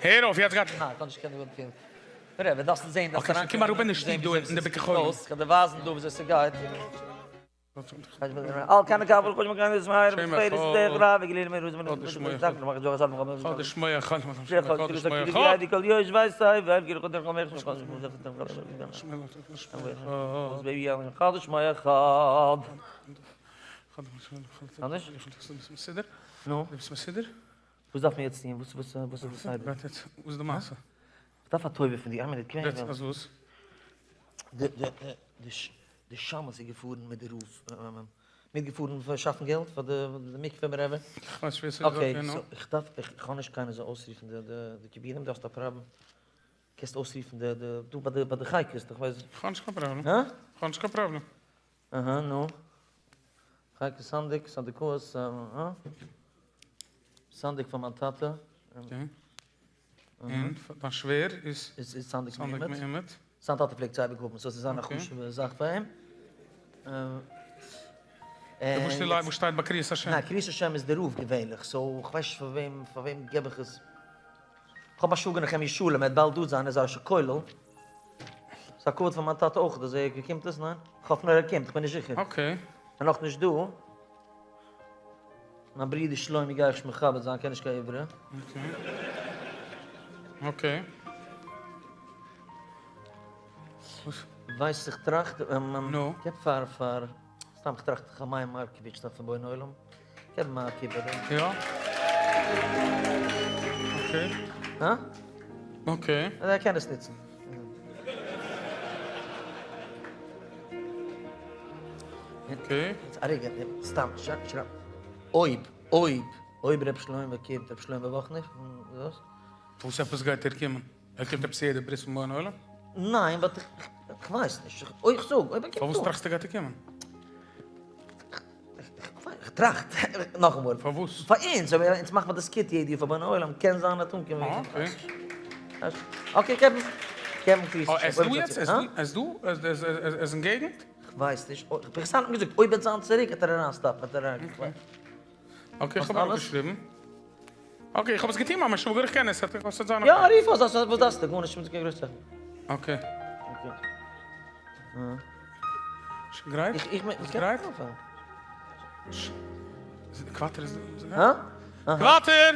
Speaker 1: הער אויף, יעצט גייט.
Speaker 2: ניין, איך האב נישט קיין געדולד. רבי, דארפסט זען, דארפסט
Speaker 1: אריינקומען. קום אראפ אין די שטוב דא אין די ביקור חולים.
Speaker 2: איך וועל דיר ווייזן דא וויאזוי ס'גייט. אל קיין מקבל חוץ מקיים איז מהר ותפארת דרך רב וגליל מיר רוז מיר
Speaker 1: חודש מויער חודש
Speaker 2: מויער חד
Speaker 1: מסודר?
Speaker 2: נו?
Speaker 1: ביסט מסודר?
Speaker 2: וואס דארף מען יעצט טון? וואס וואס וואס איז די סדר?
Speaker 1: וואס איז די מעשה?
Speaker 2: איך דארף א טובה פון דיר, איין מינוט, קום אהער.
Speaker 1: אז וואס?
Speaker 2: די די די די שמש איז געפארן מיט די רב, מיטגעפארן פאר שאפן געלט פאר די מקווה רבי.
Speaker 1: איך ווייס נישט ווער ס'איז
Speaker 2: okay, so איך דארף, איך האב נישט קיינער זאל אויסרופן די די כיבודים, דו האסט א פראבלעם? קענסט אויסרופן די די דא ביי די ביי די חייקוס, איך ווייס.
Speaker 1: איך האב נישט קיין פראבלעם.
Speaker 2: הא?
Speaker 1: איך האב נישט קיין פראבלעם.
Speaker 2: אהא, נו. חייקוס סנדק, סנדקאות, הא? סנדק פאר מיין טאטע.
Speaker 1: okay. און דיין שווער איז?
Speaker 2: איז סנדק מעומד. זיין טאטע פלעגט זיי באגראבן, so עס איז זיין א חשוב'ע זאך פאר אים.
Speaker 1: וואס שטייט ביי קריאת השם?
Speaker 2: ניין, קריאת השם איז די רב געווענליך, so כ'ווייס נישט פאר וועם, פאר וועם געב איך עס. כ'האב א שוואגער נחמיה שלום, ער וועט באלד דא זיין, ער איז א ראש הכולל. ס'איז א כבוד פאר מיין טאטע אויך אז ער קומט עס, ניין? כ'האף נאר ער קומט, כ'בין נישט זיכער.
Speaker 1: okay.
Speaker 2: ער איז נאכנישט דא. מיין ברודער שלומי גיי איך נישט מכבד זיין, קען נישט קיין עברי.
Speaker 1: okay.
Speaker 2: ווייסט איך טראכט,
Speaker 1: נו?
Speaker 2: געב פאר פאר, סתם איך טראכט חמי מארקאוויטש דארף פון בוני עולם, געב אים א כיבוד.
Speaker 1: יא. okay.
Speaker 2: הא?
Speaker 1: okay.
Speaker 2: ער קען עס נוצן.
Speaker 1: okay.
Speaker 2: א רגע, סתם, שרייב, אויב, אויב, אויב ר' שלמה קומט, ר' שלמה וואכנער, וואס?
Speaker 1: וואס עפעס גייט ער קומען? ער קומט עפעס יעדע ברית פון בוני עולם?
Speaker 2: ניין, but איך ווייס נישט, אויך זאג, אויב ער קומט אן.
Speaker 1: פארוואס טראכסטו גייט ער קומען?
Speaker 2: איך טראכט, נאכאמאל.
Speaker 1: פארוואס?
Speaker 2: פאר אונז, אבער אונז מאכט מען די skit יעדע יאר פאר בוני עולם, קען זיין ער וועט אנקומען.
Speaker 1: okay.
Speaker 2: okay, געב אים, געב אים קריאת
Speaker 1: ער איז דא יעצט? ער איז דא? ער איז אין געגנט?
Speaker 2: כ'ווייס נישט, איך האב געזאגט אויב וועט זיין צוריק וועט ער אריין סטאפן, וועט ער אריין.
Speaker 1: okay, איך האב אראפגעשריבן. okay, איך האב עס געטון מיין שוואגער, איך קען עס, עס וועט זיין
Speaker 2: okay. יא, רוף אויס, וואס דארפסטו, גארנישט, נישט קיין גרויסע זאכן.
Speaker 1: okay. שוין גרייט?
Speaker 2: איך מיין,
Speaker 1: ביסט גרייט? קוואטער איז דא.
Speaker 2: הא?
Speaker 1: קוואטער!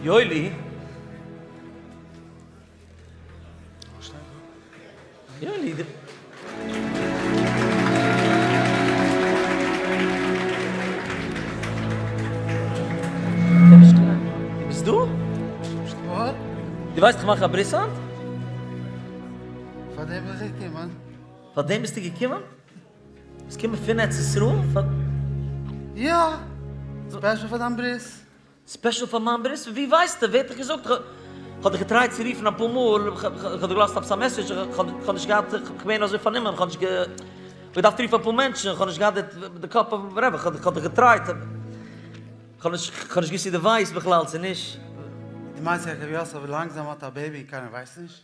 Speaker 2: יואלי. יואלי, די. דו ביסט דא? דו ווייסט איך מאך א ברית היינט?
Speaker 8: פאר דעם בין איך געקומען.
Speaker 2: פאר דעם ביסטו געקומען? ביסט געקומען פון ארץ ישראל?
Speaker 8: יא! special פאר דיין ברית.
Speaker 2: special פאר מיין ברית? ווי ווייסטו? ווער האט דיך געזאגט? כ'האב דיך געטרייט צו רופן אפאר מאל, כ'האב דיר געלאזט עפעס א message, כ'האב נישט געהאט, כ'בין אזוי פארנומען, כ'האב נישט געדארפט רופן אפאר מענטשן, כ'האב נישט געהאט די קאפ אויף whatever, כ'האב דיך געטרייט, כ'האב נישט געוואוסט צו דו ווייסט בכלל צו נישט.
Speaker 8: דו מיינסט יעקב יוסף לאנגזאם האט א baby און קיינער ווייסט נישט?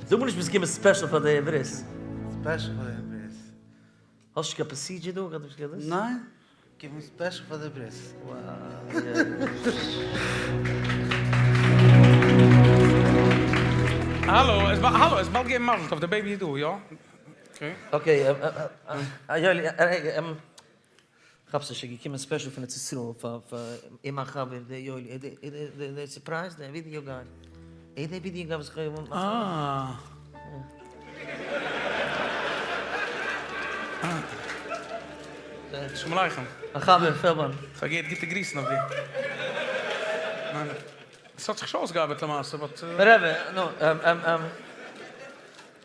Speaker 2: זאג מיר נישט ביסט געקומען special פאר די ברית.
Speaker 8: special פאר די ברית.
Speaker 2: האסט נישט קיין procedure דא? איך האב נישט געוואוסט.
Speaker 8: ניין, געקומען special פאר די ברית.
Speaker 1: האלא, עס האלא, עס באלד געבן מזל טוב, די baby איז דא, יא?
Speaker 2: okay. okay, יואלי, כאפסט נישט, ער איז געקומען special פון ארץ ישראל פאר אים מיין חבר דער יואלי, דער surprise, דער video guy, ער דער video guy וואס איך האב
Speaker 1: אה. שלום עליכם.
Speaker 2: א חבר פעלדמאן.
Speaker 1: כ'האב געהערט גוטע גריסן אויף דיר. עס האט זיך נישט אויסגעארבעט למעשה but.
Speaker 2: רבי, נו,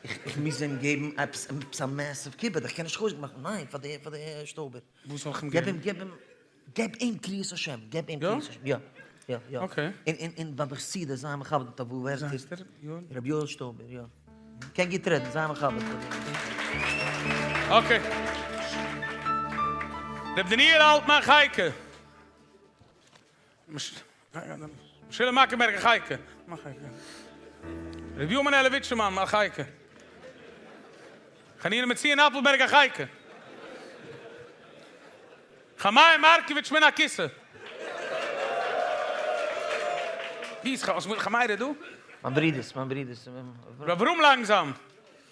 Speaker 2: איך מוז אים געבן עפעס א massive כיבוד, איך קען נישט חוזק מאכן, ניין, פאר די פאר די שטויבער.
Speaker 1: וואס זאל איך אים
Speaker 2: געב
Speaker 1: געבן?
Speaker 2: אים, געב אים, געב אים קריאת השם, געב אים קריאת השם, יא, יא, יא.
Speaker 1: okay.
Speaker 2: און און און ביי חסידות, זיי מכבד מיט א וואר ווערטער.
Speaker 1: ווי הייסט ער? יואל?
Speaker 2: רבי יואל שטויבער, יא. קען גוט רעדן, זיי מכבד.
Speaker 1: okay. רבי דניאל אלטמאן חייקה. משולם מאקענבערגער חייקה. רבי יואל מנעלעוויטשער מאן חייקה. חנינא מציון אפלבערגער חייקה. חמאי מארקאוויטש מן הכיסא. ווי איז חמאי ר' דא?
Speaker 2: מיין ברודערס, מיין ברודערס.
Speaker 1: ר' אברהם לאנגזאם.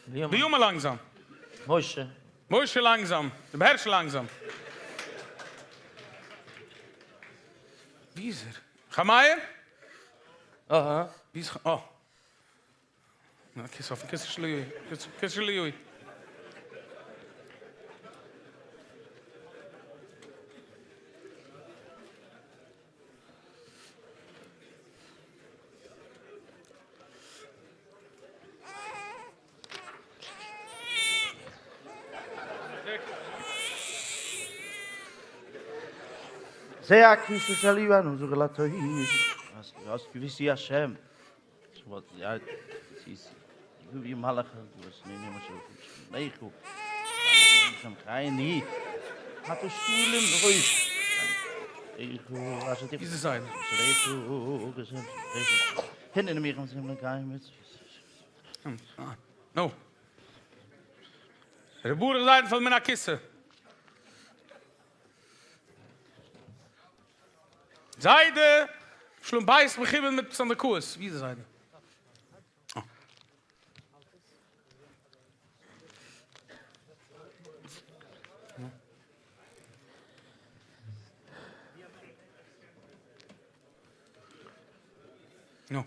Speaker 1: בנימין לאנגזאם.
Speaker 2: משה.
Speaker 1: משה לאנגזאם. ר' הערשל לאנגזאם. ווי איז ער? חמאי?
Speaker 2: אהא.
Speaker 1: ווי איז אה. כיס אויפן כיסא של יואי. כיסא של יואי.
Speaker 8: זה הכיסא של יואל זאג לטוב האסט געוויסט י השם
Speaker 1: נו. ר' ברוך זיידנפעלד מן הכיסא. זיידע, שלום בית מכובד מיט סנדקאות. ווי איז די זיידע? אה. נו.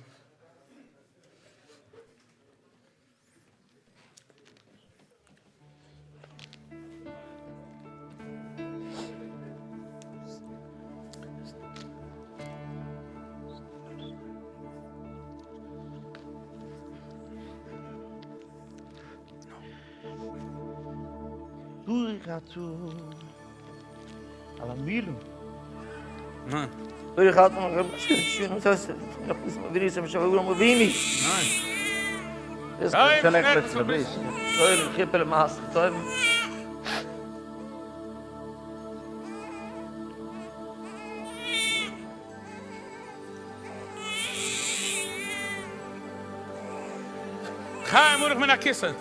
Speaker 8: ברוך אתה על המילוי.
Speaker 1: ניין.
Speaker 2: ברוך אתה
Speaker 1: ניין. חיים ברוך מן הכיסא.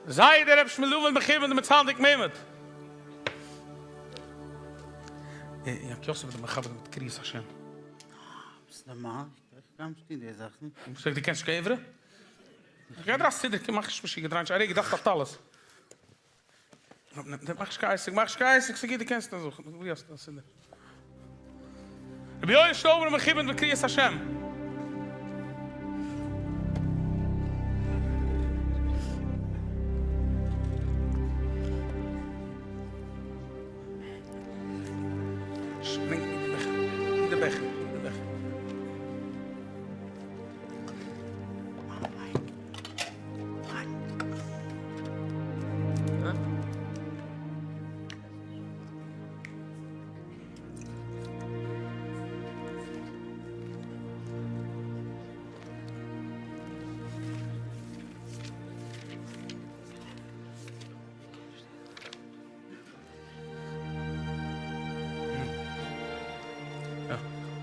Speaker 1: זיידע ר' שמואל דוד מכיוון דעם צדיק מעמד. יענקי יוסף איז דער מחבר מיט קריאת השם.
Speaker 8: ביסט נארמאל? איך קען נישט טון די זאכן.
Speaker 1: זאג, דו קענסט נישט קיין עברי? איך גיי דיר א סידור, קום מאך נישט משוגע, דריי נישט, א רגע, דארפסט א טלית. מאך נישט קיין עסק, מאך נישט קיין עסק, ס'גוט דו קענסט עס זוכן, וואו האסטו א סידור? רבי יואל שטויבער מכוון בקריאת השם. ברענג די בעכער, די בעכער, די בעכער.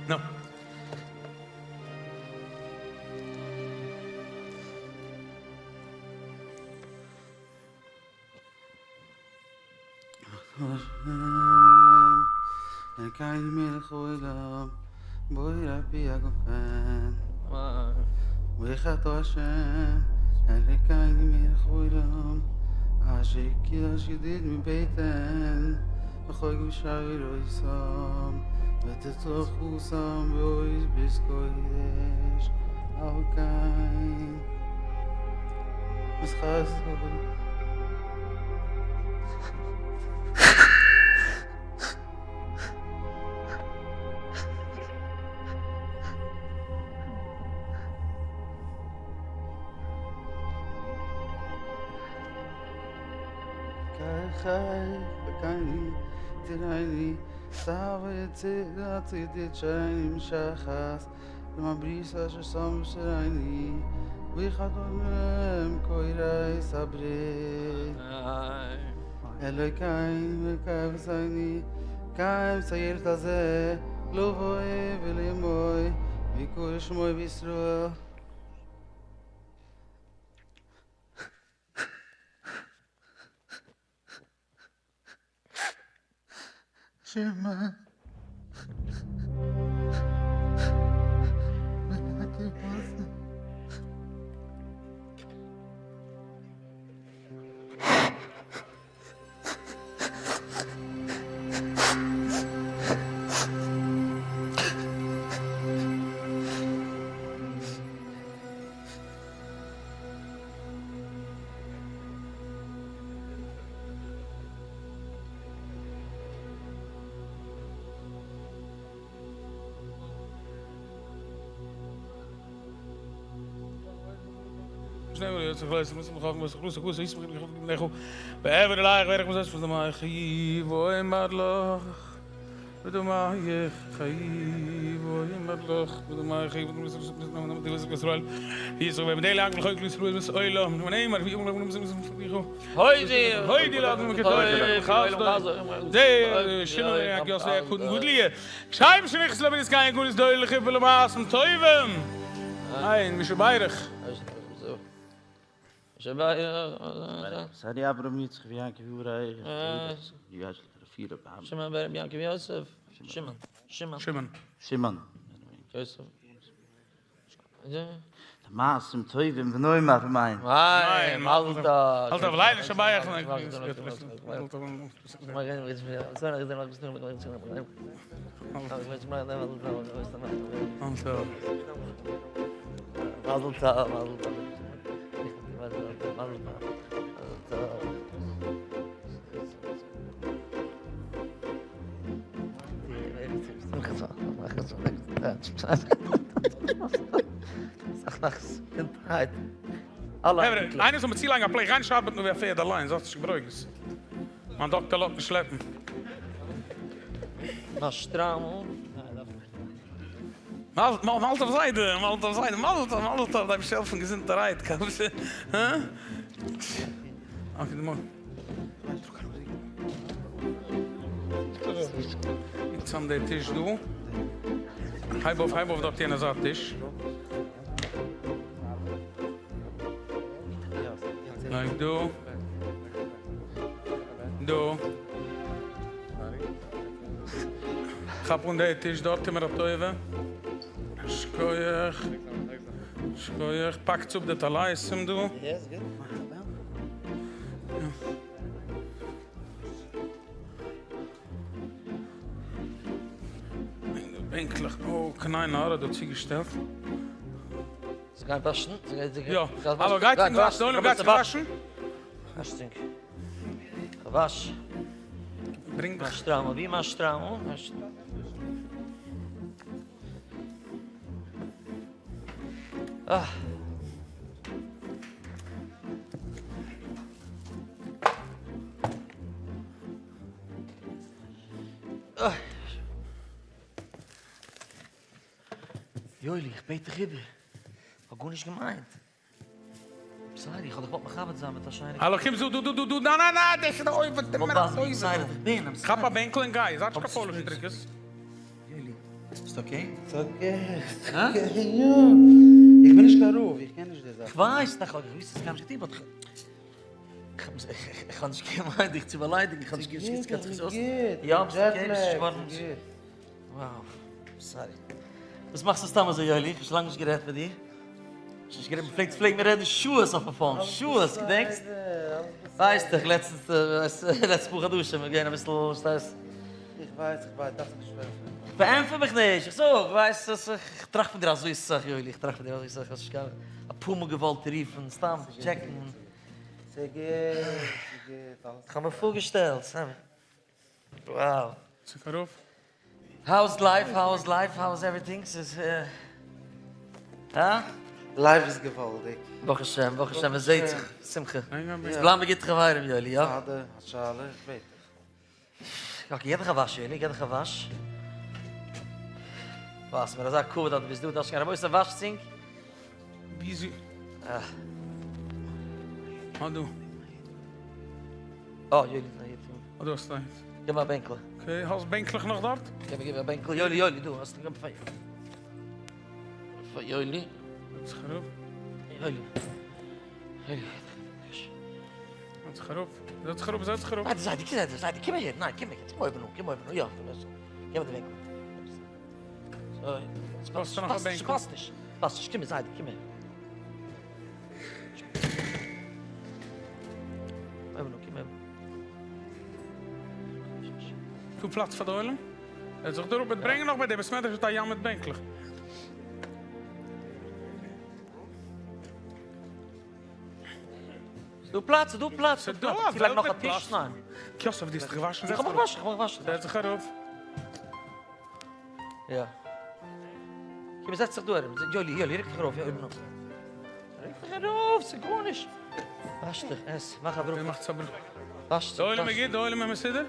Speaker 1: נו.
Speaker 8: אלקינו מלך העולם בורא פרי הגפן ברוך אתה השם אלקינו מלך העולם אשר קידש גדיד מבטן וחוק ושער אותם ותצלח אותם בעוז ברית קודש על כן שמע
Speaker 2: שמעון בן רבי יעקב יוסף, שמעון, שמעון.
Speaker 1: שמעון.
Speaker 8: שמעון.
Speaker 2: יוסף.
Speaker 8: מעשים טובים ונאמר אמן.
Speaker 2: אמן, מזל טוב.
Speaker 1: מזל טוב, לילה שבייך.
Speaker 2: מזל טוב, מזל טוב. מזל טוב.
Speaker 1: איינער זאל מיר צולייגן א plate, גיי נישט ארבעטן ווי א פערד אליין, זאלסט נישט ברוגז. מיין דאקטער לאזט נישט שלעפן.
Speaker 2: נאר שטריימל.
Speaker 1: מזל טוב זיידע, מזל טוב זיידע, מזל טוב, מזל טוב, דער אייבערשטער העלפן געזונטערהייט, הא? אקעי די מאל. צאם די טיש דא. הייב אויף, הייב אויף דארט יענע זייט טיש. לייג דא. דא. כאפ אן די טיש דארט, טו מיר א טובה. שכוח. שכוח, פאקטס אפ די טליתים דא. בענקלעך, אוי קיין עין הרע דא צוגעשטעלט.
Speaker 2: זיי גייען וואשן?
Speaker 1: יא, האלא גייט זיך וואשן, די עולם גייט זיך וואשן?
Speaker 2: וואש זיך. וואש.
Speaker 1: ברענג
Speaker 2: מיין שטריימל, ווי מיין שטריימל? אה. יואלי, איך בעט דיך איבער. כ'האב גארנישט געמיינט. Sorry, איך האב דיך געוואלט מכבד זיין מיט א שיינע.
Speaker 1: האלא, קום דא, דא, דא, דא, דא, ניין, ניין, ניין, דאס איז די אויווען, די מראה
Speaker 2: אויווען. איך בין, I'm sorry.
Speaker 1: כאפ א בענקל און גיי, זייט נישט קיין פוילע שטריקעס.
Speaker 2: יואלי, ביסט okay?
Speaker 8: ס'איז okay, ס'איז okay, יא. איך בין נישט קיין רב, איך קען נישט די זאכן.
Speaker 2: כ'ווייס, נאך האב איך געוואוסט אז קיינמאל נישט געטון, but איך האב נישט געמיינט דיך צו באליידיגן, איך האב נישט געוואוסט קיין זיך אויס. יא, ביסט okay, ביסט נישט געווארן. Wow, sorry. וואס מאכסטו סתם אזוי יואלי? איך האב שוין לאנג נישט גערעדט מיט דיר. נישט גערעדט, מ'פלעגט פלעגן מיר רעדן שעות אויפן phone, שעות, געדענקסט? ווייסט דאך, לעצטנס, לעצטע פאר חדשים איז געווען אביסל, פארשטייסט?
Speaker 8: איך ווייס, איך ווייס, דארפסט נישט פארענטפערן.
Speaker 2: פארענטפער מיך נישט, איך זאג, ווייסט, איך טראכט פון דיר אזוי סאך יואלי, איך טראכט פון דיר אזוי סאך, האסט נישט קיין, אפאר מאל געוואלט רופן, סתם טשעקן.
Speaker 8: ס'גוט, ס'גוט, אלעס.
Speaker 2: כ'האב מיר פארגעשטעלט, סתם. Wow.
Speaker 1: צוק ארויף.
Speaker 2: How is life? How is life? How is everything? ס'איז הא?
Speaker 8: Life איז געוואלדיג.
Speaker 2: ברוך השם, ברוך השם, מען זעהט זיך, שמחה. אונז בלייבן מיר גוטע חברים יואלי, יא?
Speaker 8: אדע, א שאלה, איך בעט דיך.
Speaker 2: Okay, גיב דיך א וואש יואלי, גיב דיך א וואש. וואו, ס'איז מיר אזא כבוד אז דו ביסט דא, דארפסט קיין רבותי וואש צינג.
Speaker 1: Busy. אה. דא.
Speaker 2: אה, יואלי, נא יעצט.
Speaker 1: אה, דא האסטו איינס.
Speaker 2: גיב מיר א בענקל.
Speaker 1: Okay, האסט בענקלעך נאך דארט?
Speaker 2: גיב מיר, גיב מיר א בענקל. יואלי, יואלי, דא האסטו, גיב פאר פאר יואלי.
Speaker 1: זעץ זיך אראפ.
Speaker 2: יואלי. יואלי.
Speaker 1: זעץ זיך אראפ. זעץ זיך אראפ, זעץ זיך אראפ.
Speaker 2: זיידי, זיידי, זיידי, זיידי, קום אהער, ניין, קום אהער, קום אויבן אן, קום אויבן אן, יא, גיב מיר די בענקל. אזוי.
Speaker 1: האסטו נאך א בענקל?
Speaker 2: ס'פאסט נישט, ס'פאסט נישט, קום זיידי, קום אהער. אויבן אן, קום אהער.
Speaker 1: דא פלאץ פאר די עולם? ער זיך דא אראפ מיט ברענגען נאך ביי די בית מדרש האט א ים מיט בענקלעך.
Speaker 2: ס'דא פלאץ, ס'דא פלאץ,
Speaker 1: ס'דא א וועלט מיט פלאץ. יוסף, דו האסט דיך געוואשן?
Speaker 2: איך האב מיך געוואשן, איך האב מיך געוואשן.
Speaker 1: זעץ זיך אראפ.
Speaker 2: יא. קום זעץ זיך דא ארום. יואלי, יואלי, רוק דיך ארויף, אויבן אויף. רוק דיך ארויף, ס'איז גארנישט. וואש דיך, עס, מאך א ברכה.
Speaker 1: ווער מאכט א ברכה?
Speaker 2: וואש זיך.
Speaker 1: די עולם איז גוט? די עולם איז מסודר?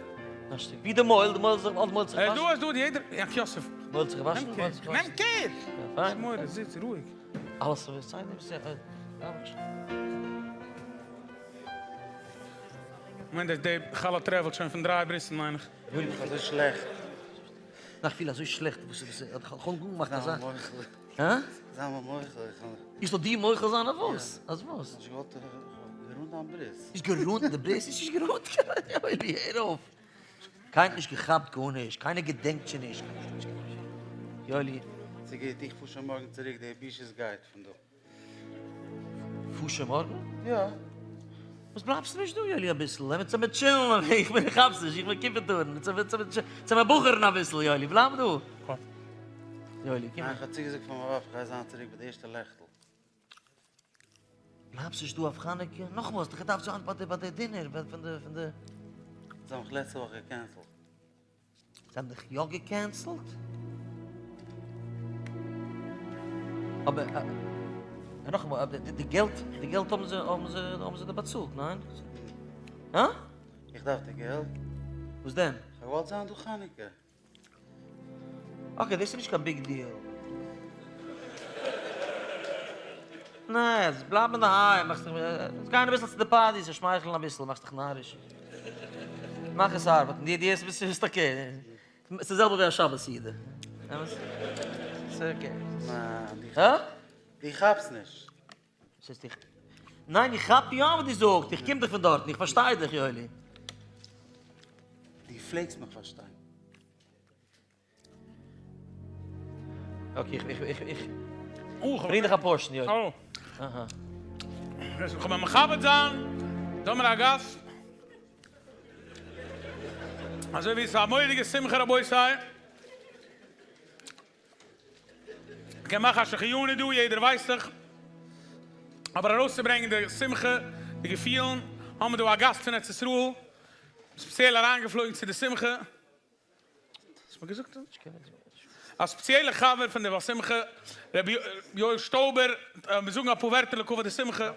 Speaker 2: וואש דיך. ווי די מוהל, די מוהל זיך, די מוהל זיך וואשן.
Speaker 1: דא איז דא יעדער, יענקי יוסף.
Speaker 2: מוהל זיך וואשן, מוהל זיך וואשן.
Speaker 1: נעם קער!
Speaker 2: פיין.
Speaker 1: מורא, זיץ רואיג.
Speaker 2: אלעס איז סיי דעם סיי
Speaker 1: מיין די חלה travel ט שוין פון דריי בריסן מיין איך.
Speaker 8: פיל איך אזוי שלעכט.
Speaker 2: נאך פיל אזוי שלעכט וואס איז האט איך גאר געמאכט אזא.
Speaker 8: זיי מיר מוחל.
Speaker 2: הא?
Speaker 8: זיי מיר מוחל.
Speaker 2: איך זאל דיר מוחל זיין אויף וואס? אז וואס?
Speaker 8: נישט געוואלט גערונט דיין ברית.
Speaker 2: נישט גערונט די ברית? איז נישט גערונט יואלי הער אויף. קיינער האט נישט געכאפט גארנישט, קיינער געדענקט שוין נישט. יואלי.
Speaker 8: ס'גוט, איך פאר שוין מארגן צוריק, די בושות גייט פון דא.
Speaker 2: פארסט שוין מארגן?
Speaker 8: יא.
Speaker 2: וואס בלייבסטו נישט דא יואלי אביסל? לאמיר צוזאמען טשילן, איך בין איך כאפס נישט, איך בין קיפעטארן, צוזאמען בחור'ן אביסל יואלי, בלייב דא. יואלי קום.
Speaker 8: ניין, איך האב צוגעזאגט פאר מיין ווייב איך גיי זיין צוריק ביי די ערשטע לעכטל.
Speaker 2: בלייבסט נישט דא אויף חנוכה? נאכאמאל האסט דאך געדארפט זיין ביי די ביי די dinner פון די פון די.
Speaker 8: זיי האבן מיך לעצטע וואך געקענסלט.
Speaker 2: זיי האבן דיך יא געקענסלט? אבער נאכאמאל די געלט די געלט האבן זיי האבן זיי האבן זיי דיר באצאלט ניין? הא?
Speaker 8: איך דארף די געלט.
Speaker 2: וואס דען?
Speaker 8: איך האב געוואלט זיין דא חנוכה.
Speaker 2: Okay דאס איז נישט קיין big deal. ניין, אז בלייב אינדערהיים, מאכסט דיך, גיין אביסל צו די parties און שמייכלען אביסל, מאכסט דיך נאריש. מאך עס ארבעטן, די די ביסט ביסט okay. ס'איז די זעלבע ווי א שבת סעודה. אמת? ס'איז okay.
Speaker 8: ניין,
Speaker 2: הא?
Speaker 8: דו כאפסט נישט.
Speaker 2: וואס הייסט איך? ניין איך כאפ יא וואס דו זאגסט, איך קום דאך פון דארטן, איך פארשטיי דיך יואלי.
Speaker 8: דו פלעגסט מיך פארשטיין.
Speaker 2: Okay איך איך איך איך.
Speaker 7: ברענג דיך א portion, יואל.
Speaker 1: אהא. כ'וועל מכבד זיין, דא האמיר א גאסט. אזוי ווי עס איז א מורא'דיגע שמחה רבותי. מ'קען מאכן א שהחיינו דא, יעדער ווייסט דאך. אבער ארויסצוברענגען די שמחה, די געפילן, האמיר דא א גאסט פון ארץ ישראל, ספעציעל אריינגעפלויגן צו די שמחה. האסט מיר געזאגט? א ספעציעלע חבר פון די בעל שמחה, ר' יואל שטויבער, מיר זאגן אפאר ווערטער לכבוד די שמחה.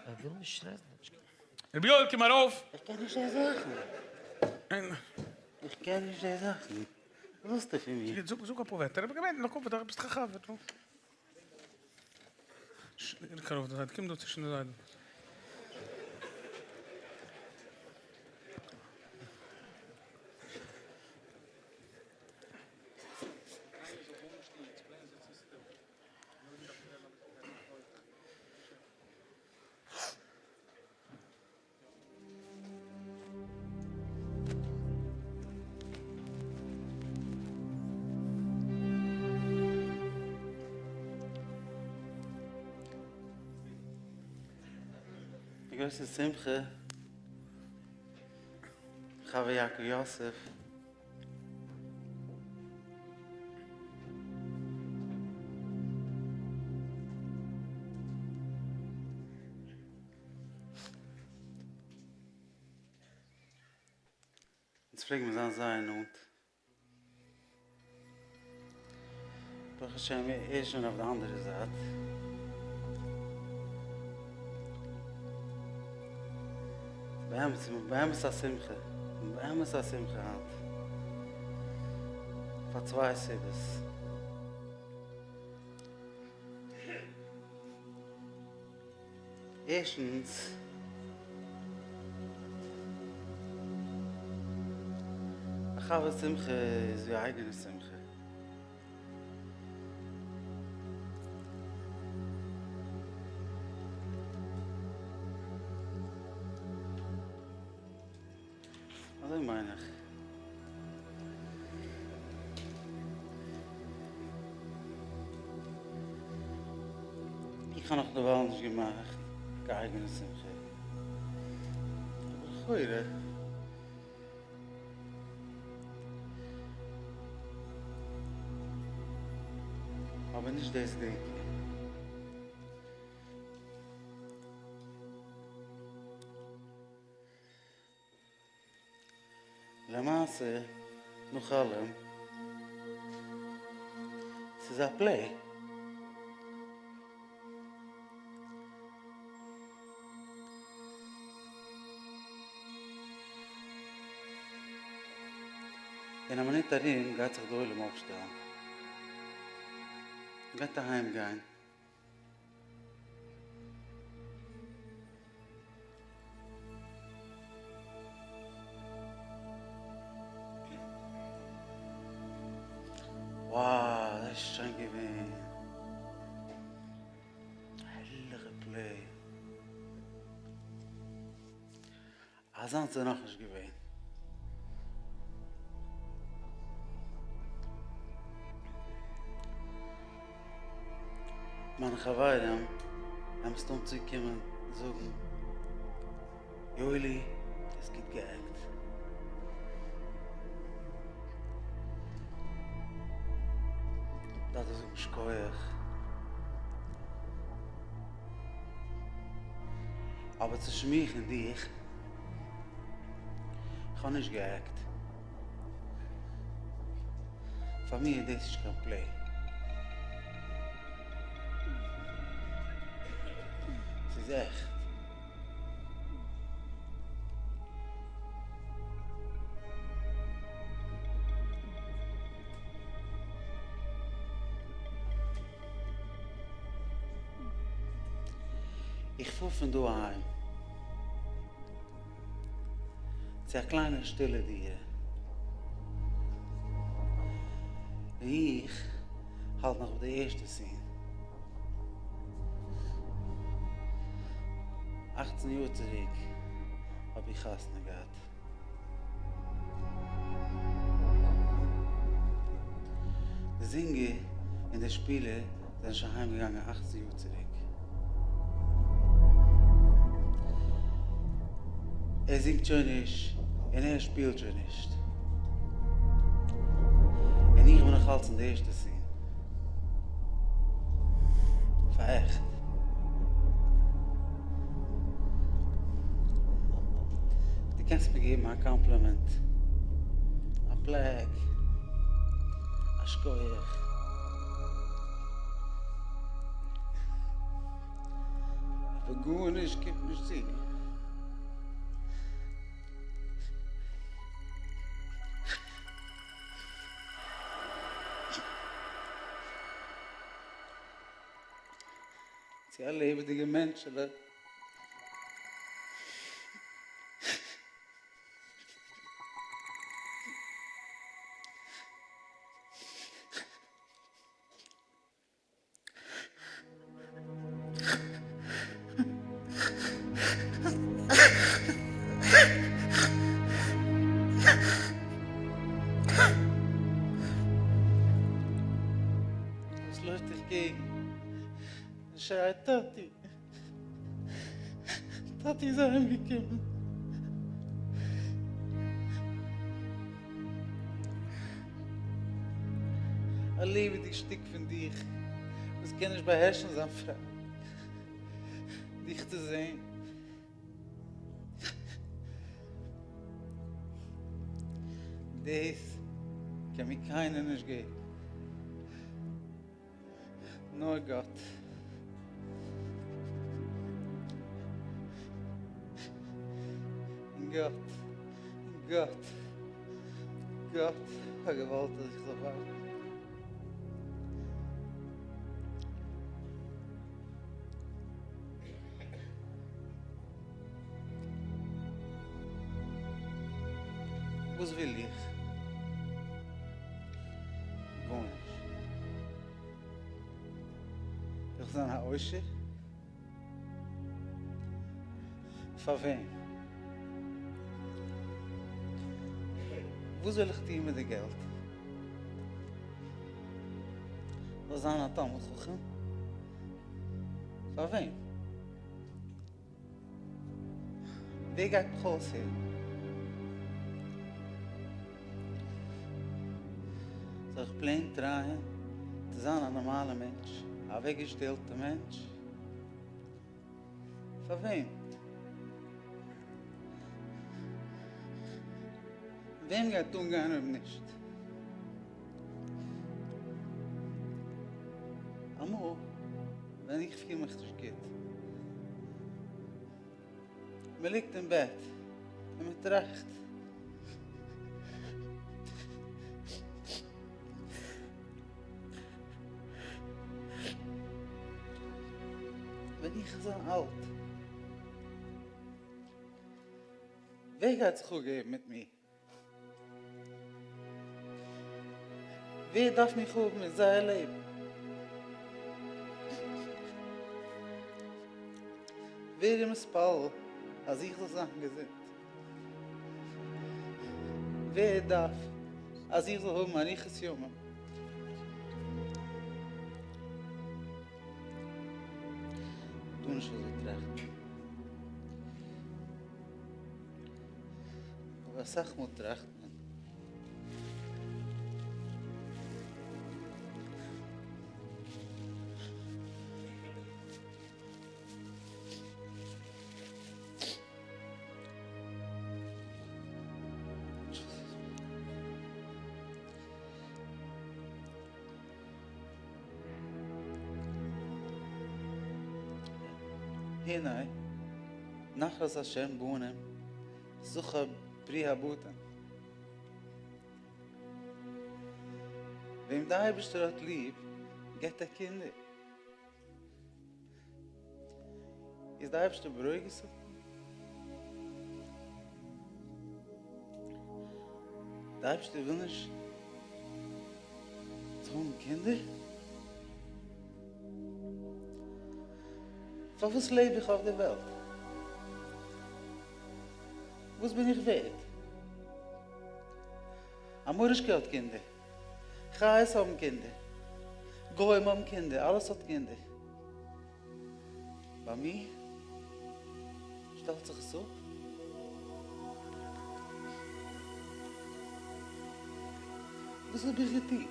Speaker 1: ר' יואל קום ארויף.
Speaker 9: איך קען נישט די זאכן. איך קען נישט די זאכן. וואס ווילסטו פון מיר?
Speaker 1: זאג זאג אפאר ווערטער, איך האב געמיינט לכבוד דיך, ביסט דאך א חבר. רוק ארויף די זייט, קום דא צווישן די זיידן.
Speaker 9: די גרויסע שמחה, חבר יעקב יוסף. אונז פלעגן מיר זיין זייער נאנט. ברוך השם ער איז שוין אויף די אנדערע זייט. באמת, באמת א שמחה, באמת א שמחה היינט. פאר צוויי סיבות. ערשטנס, א חבר'ס שמחה איז ווי א אייגענע שמחה. אזוי מיין איך. איך האב נאך דערווייל נישט געמאכט קיין אייגענע שמחה. אבער לכאורה. אבער נישט דאס די עיקר. למעשה, נאך אלעם, ס'איז א play. אין א מינוט ארום גייט זיך די עולם אויפשטעלן, מ'גייט אהיים גיין. וואו, דאס איז שיין געווען. הערליכע play. אזאנס איז נאכנישט געווען. מיינע חברים האבן מסתם צוגעקומען זאגן, יואלי, האסט גוט גע'עקט. דארף איך זאגן שכוח. אבער צווישן מיך און דיך, איך האב נישט גע'עקט. פאר מיר איז דאס נישט קיין play. ס'איז עכט. איך פאר פון דא אהיים צו א קליינע שטילע דירה, וואו איך האלט נאך ביי די ערשטע scene. אכצן יאר צוריק האב איך חתונה געהאט. די זינגער און די שפילער זענען שוין אהיים געגאנגען אכצן יאר צוריק. ער זינגט שוין נישט און ער שפילט שוין נישט. און איך בין נאך אלץ אין די ערשטע scene. פאר עכט. דו קענסט מיר געבן א קאמפלימענט, א plaque, א שכוח. אבער גארנישט קומט נישט צו. צו א לעבעדיגע מענטשעלע. וואס לויפט דיך קעגן און שרייט טאטי! טאטי איז אהיימגעקומען! א לעבעדיג שטיק פון דיך וואס קען נישט באהערשן זיין פרייד דיך צו זען. דאס קען מיר קיינער נישט געבן, נאר גאט. און גאט, און גאט, גאט האט געוואלט אז איך זאל ווארטן. וואס וויל איך? גארנישט. וויל איך זיין א עושר? פאר וועם? וואס וועל איך טון מיט די געלט? זאל זיין א תלמיד חכם? פאר וועם? ווער גייט מיך אויסהערן? זאל איך plain try ען צו זיין א נארמאלע מענטש, א אוועקגעשטעלטע מענטש? פאר וועם? וועם גייט אנגיין אויב נישט? אמאל ווען איך פיל מיך נישט גוט, מען ליגט אין בעט און מען טראכט, ווען איך זיין אלט, ווער גייט זיך אפגעבן מיט מיר? ווער דארף מיך האבן אין זייער לעבן? ווער איז מתפלל אז איך זאל זיין געזונט? ווער דארף אז איך זאל האבן אריכות ימים? טאר נישט אזוי טראכטן. אבער אסאך מאל טראכט מען. הנה, נחלת השם בנים, זכר פרי הבטן. וועם די אייבערשטער האט ליב, געבט ער קינדער. איז די אייבערשטער ברוגז אויף מיר? די אייבערשטער וויל נישט זאל האבן קינדער? פארוואס לעב איך אויף די וועלט? וואס בין איך ווערד? א מורישקע האט קינדער, חיות האבן קינדער. גוים האבן קינדער, אלעס האט קינדער. ביי מיר שטעלט זיך עס אפ. וואס האב איך געטון?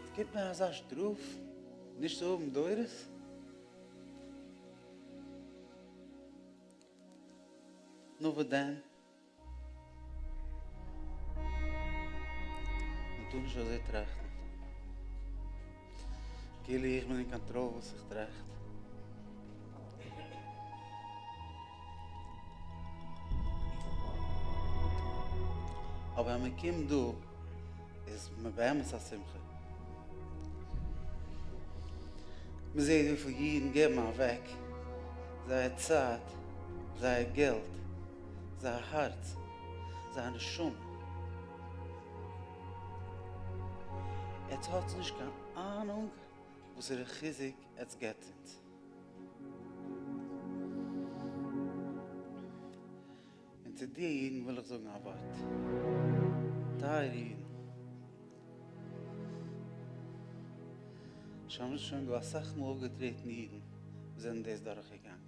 Speaker 9: עס קומט מיר אזא שטראף נישט צו האבן דורות? נו וואס דען? מען טאר נישט אזוי טראכטן. כאילו איך בין אין קאנטראל וואס איך טראכט. אבער אז מען קומט דא איז מען באמת א שמחה. מען זעט וויפיל אידן געבן אוועק זייער צייט, זייער געלט, זייער הארץ, זייער נשמה. עטס האטס נישט קיין אהנונג וואסערע חיזוק עטס געבט אונז. און צו די אידן וויל איך זאגן א ווארט. טייערע אידן. שוין שוין דא אסאך מאל אויפגעטרעטן אידן וואס זענען דאס דורכגעגאנגען.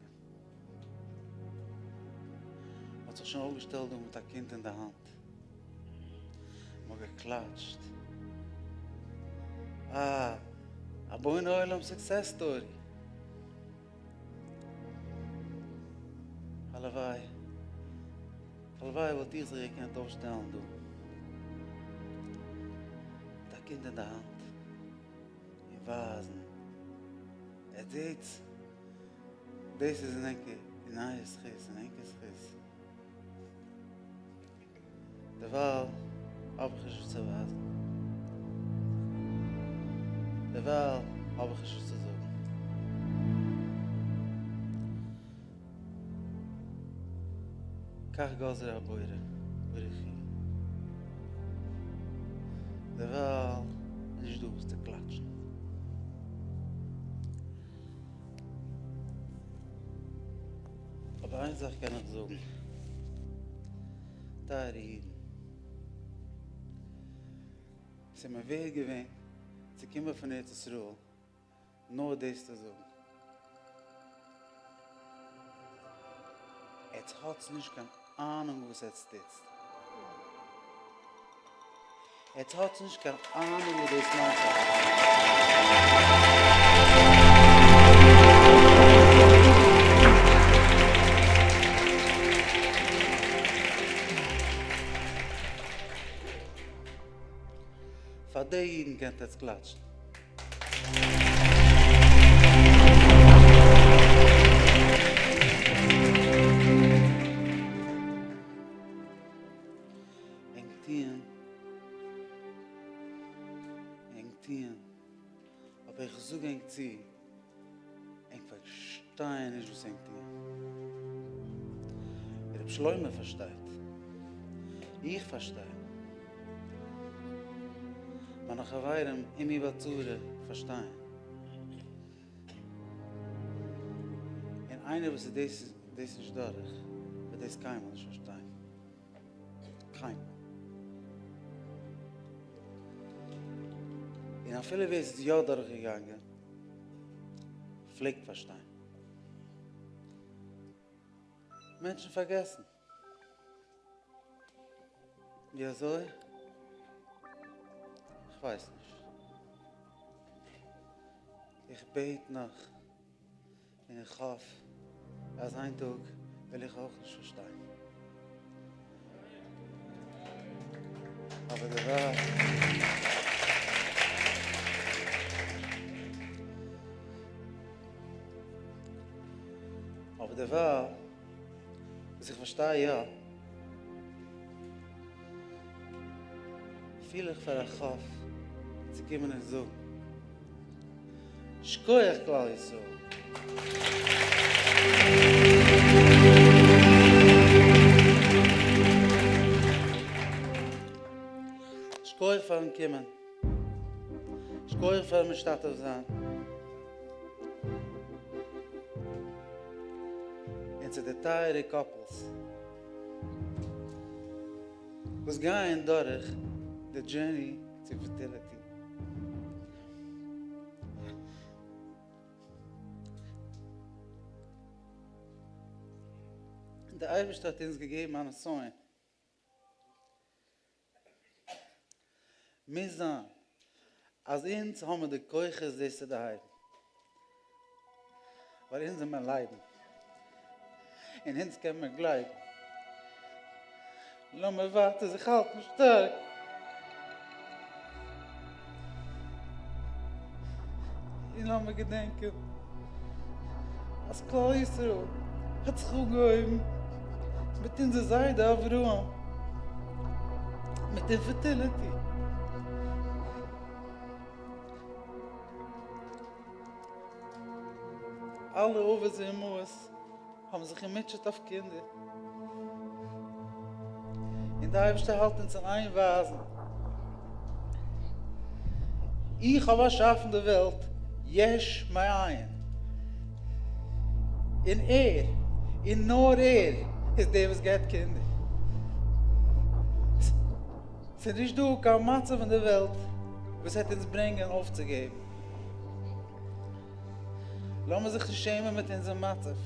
Speaker 9: מ'האט זיך שוין אויפגעשטעלט דא מיט א קינד אין די האנט. מ'האט געקלאטשט. אה, א בונה עולם success story. הלוואי, הלוואי וואלט איך זיך געקענט אויפשטעלן דא מיט א קינד אין די האנט און ווייזן, עטס זעטס, דאס איז אין ענקער, אין אייער זכות, אין ענקער זכות. דערווייל האב איך נישט וואס צו ווייזן. דערווייל האב איך נישט וואס צו זאגן. כך גזר הבורא ברוך הוא. דערווייל איז נישט דא וואס צו קלאטשן. אבער איין זאך קען איך זאגן, טייערע אידן, ס'איז מיר ווערד געווען צו קומען פון ארץ ישראל נאר דאס צו זאגן. עטס האטס נישט קיין אהנונג וואס עטס טוטס. עטס האטס נישט קיין אהנונג וואס דאס מיינט פאר אייך. פאר די אידן קענט עטס קלאטשן. ענק טוען, ענק טוען, אבער איך זאג ענק צו, ענק פארשטייען נישט וואס ענק טוען. ר' שלמה פארשטייט, איך פארשטיי, מיינע חברים עמי בצרה פארשטייען, און איינער וואס איז דאס דאס נישט דורך וועט דאס קיינמאל נישט פארשטיין. קיינמאל. און אפילו ווער ס'איז יא דורכגעגאנגען פלעגט פארשטיין. מענטשן פארגעסן. ווי אזוי? כ'ווייס נישט. איך בעט נאך. און איך האף אז איין טאג וועל איך אויך נישט פארשטיין. אבער דערווייל. אבער דערווייל וואס איך פארשטיי יא, פיל איך פאר א חוב צו קומען און זאגן. שקויעך כלל ישראל! שקויעך פארן קומען, שקויעך פארן משתתף זיין, און צו די טייערע couples וואס גייען דורך די journey צו fertility. דער אייבערשטער האט אונז געגעבן א נסיון. מוז זיין אז אונז האבן די כוחות דאס צו דערהייבן, ווייל אונז זעמער לייבן, און אונז קען מען גלייבן. לאמיר ווייטער זיך האלטן שטארק. און לאמיר געדענקען אז כלל ישראל האט זיך אנגעהויבן מיט אונזער זיידע אברהם, מיט infertility. אלע אבות ואמהות האבן זיך געמוטשעט אויף קינדער, און דער אייבערשטער האלט אונז אין איין ווייזן, איך האב באשאפן די וועלט יש מאין, און ער, און נאר ער, איז דער וואס געבט קינדער. ס'איז נישט דא קיין מצב אין די וועלט וואס וועט אונז ברענגען אויפצוגעבן. לאמיר זיך נישט שעמען מיט אונזער מצב.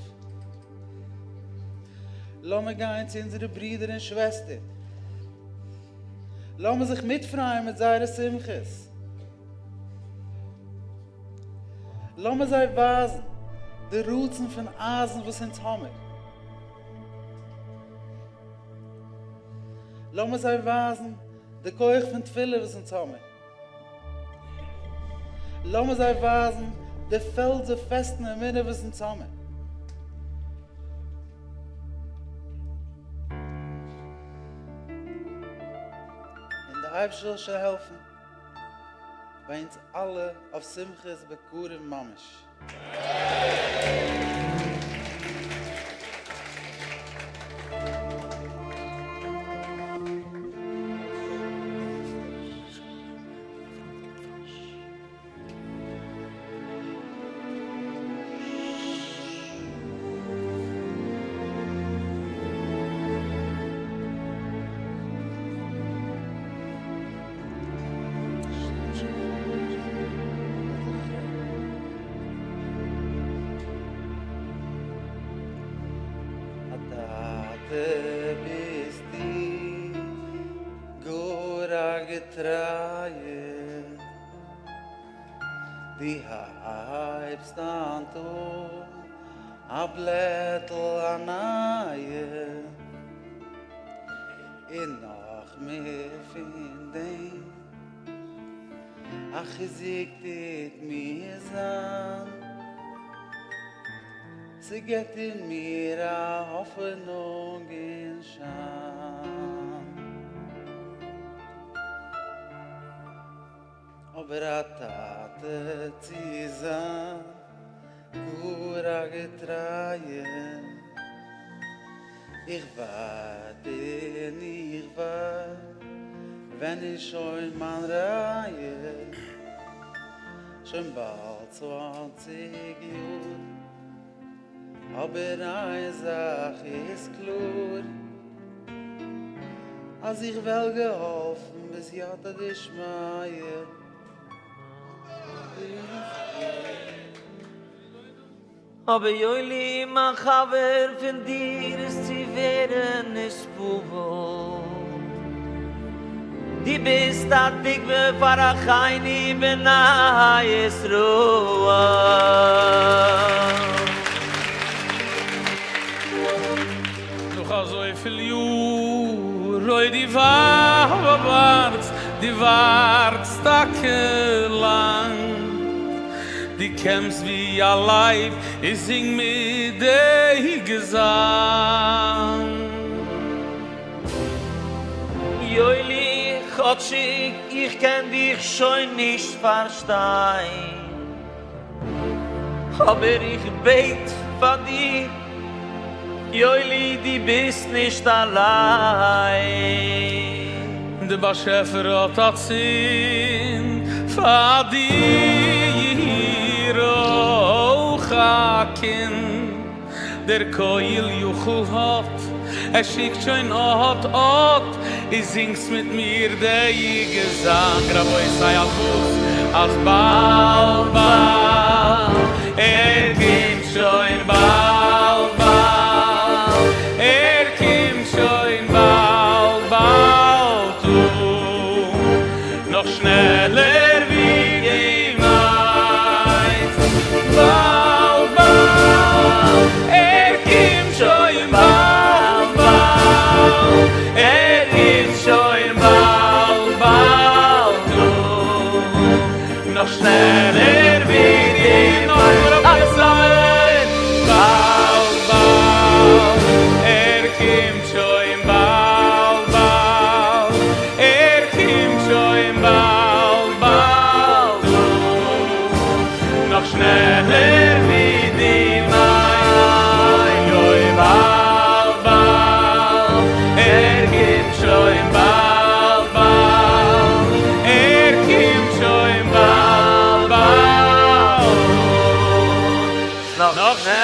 Speaker 9: לאמיר גיין צו אונזערע ברידער און שוועסטער. לאמיר זיך מיטפרייען מיט זייערע שמחות. לאמיר זיי ווייזן די רצון פון אייזן וואס אונז האמיר. לאמיר זיי ווייזן די כח פון תפילה וואס אונז האמיר. לאמיר זיי ווייזן די פעלזער פעסטן אמונה וואס אונז האמיר. און דער אייבערשטער זאל שוין העלפן ביי אונז אלע אויף שמחות בקרוב ממש. א טאטע ביסטו גאר א געטרייער, דו הייבסט דיין טאג א בלעטל א נייע, און נאך מער פון דעם, א חיזוק טוט מיר זיין, ס'געט אין מיר א האפענונג און שיין. אבער א טאטע צו זיין גאר א געטרייע, איך ווארט און איך ווארט, ווען איז שוין מיין רייע? שוין באלד 20 יאר, אבער איין זאך איז קלאר, אז איך וועל געהאלפן בסייעתא דשמיא.
Speaker 2: אבער יואלי מיין חבר פון דיר איז צו ווערן נתפעל, דו ביסט א דוגמא פאר אחינו בני ישראל.
Speaker 1: נאך אזויפיל יאר אוי דו ווארטסט, דו ווארטסט טאקע לאנג. דו קעמסט ווי א לייב און זינג מיט די געזאנג.
Speaker 2: יואלי, כאטשיג איך קען דיך שוין נישט פארשטיין, אבער איך בעט פאר דיר, יואלי דו ביסט נישט אליין.
Speaker 1: די באשעפער האט אצינד פאר דיר אויך א קינד, דער כל יכול האט, ער שיקט שוין אט אט, איז זינגטס מיט מיר די געזאנג רבותי אז וואס? אז באלד באלד ער קומט שוין באלד באלד ער. נאך שנעלער ווי דו מיינסט. באלד באלד, ער קומט שוין באלד באלד, ער איז שוין באלד באלד דא, נאך שנעלער ווי דו מיינסט. אלע צוזאמען! באלד באלד, ער קומט שוין באלד באלד, ער קומט שוין באלד באלד דא, נאך שנעלער ווי דו מיינסט. אוי באלד באלד, ער קומט שוין באלד באלד, ער קומט שוין באלד באלד דא, נאך שנעלער.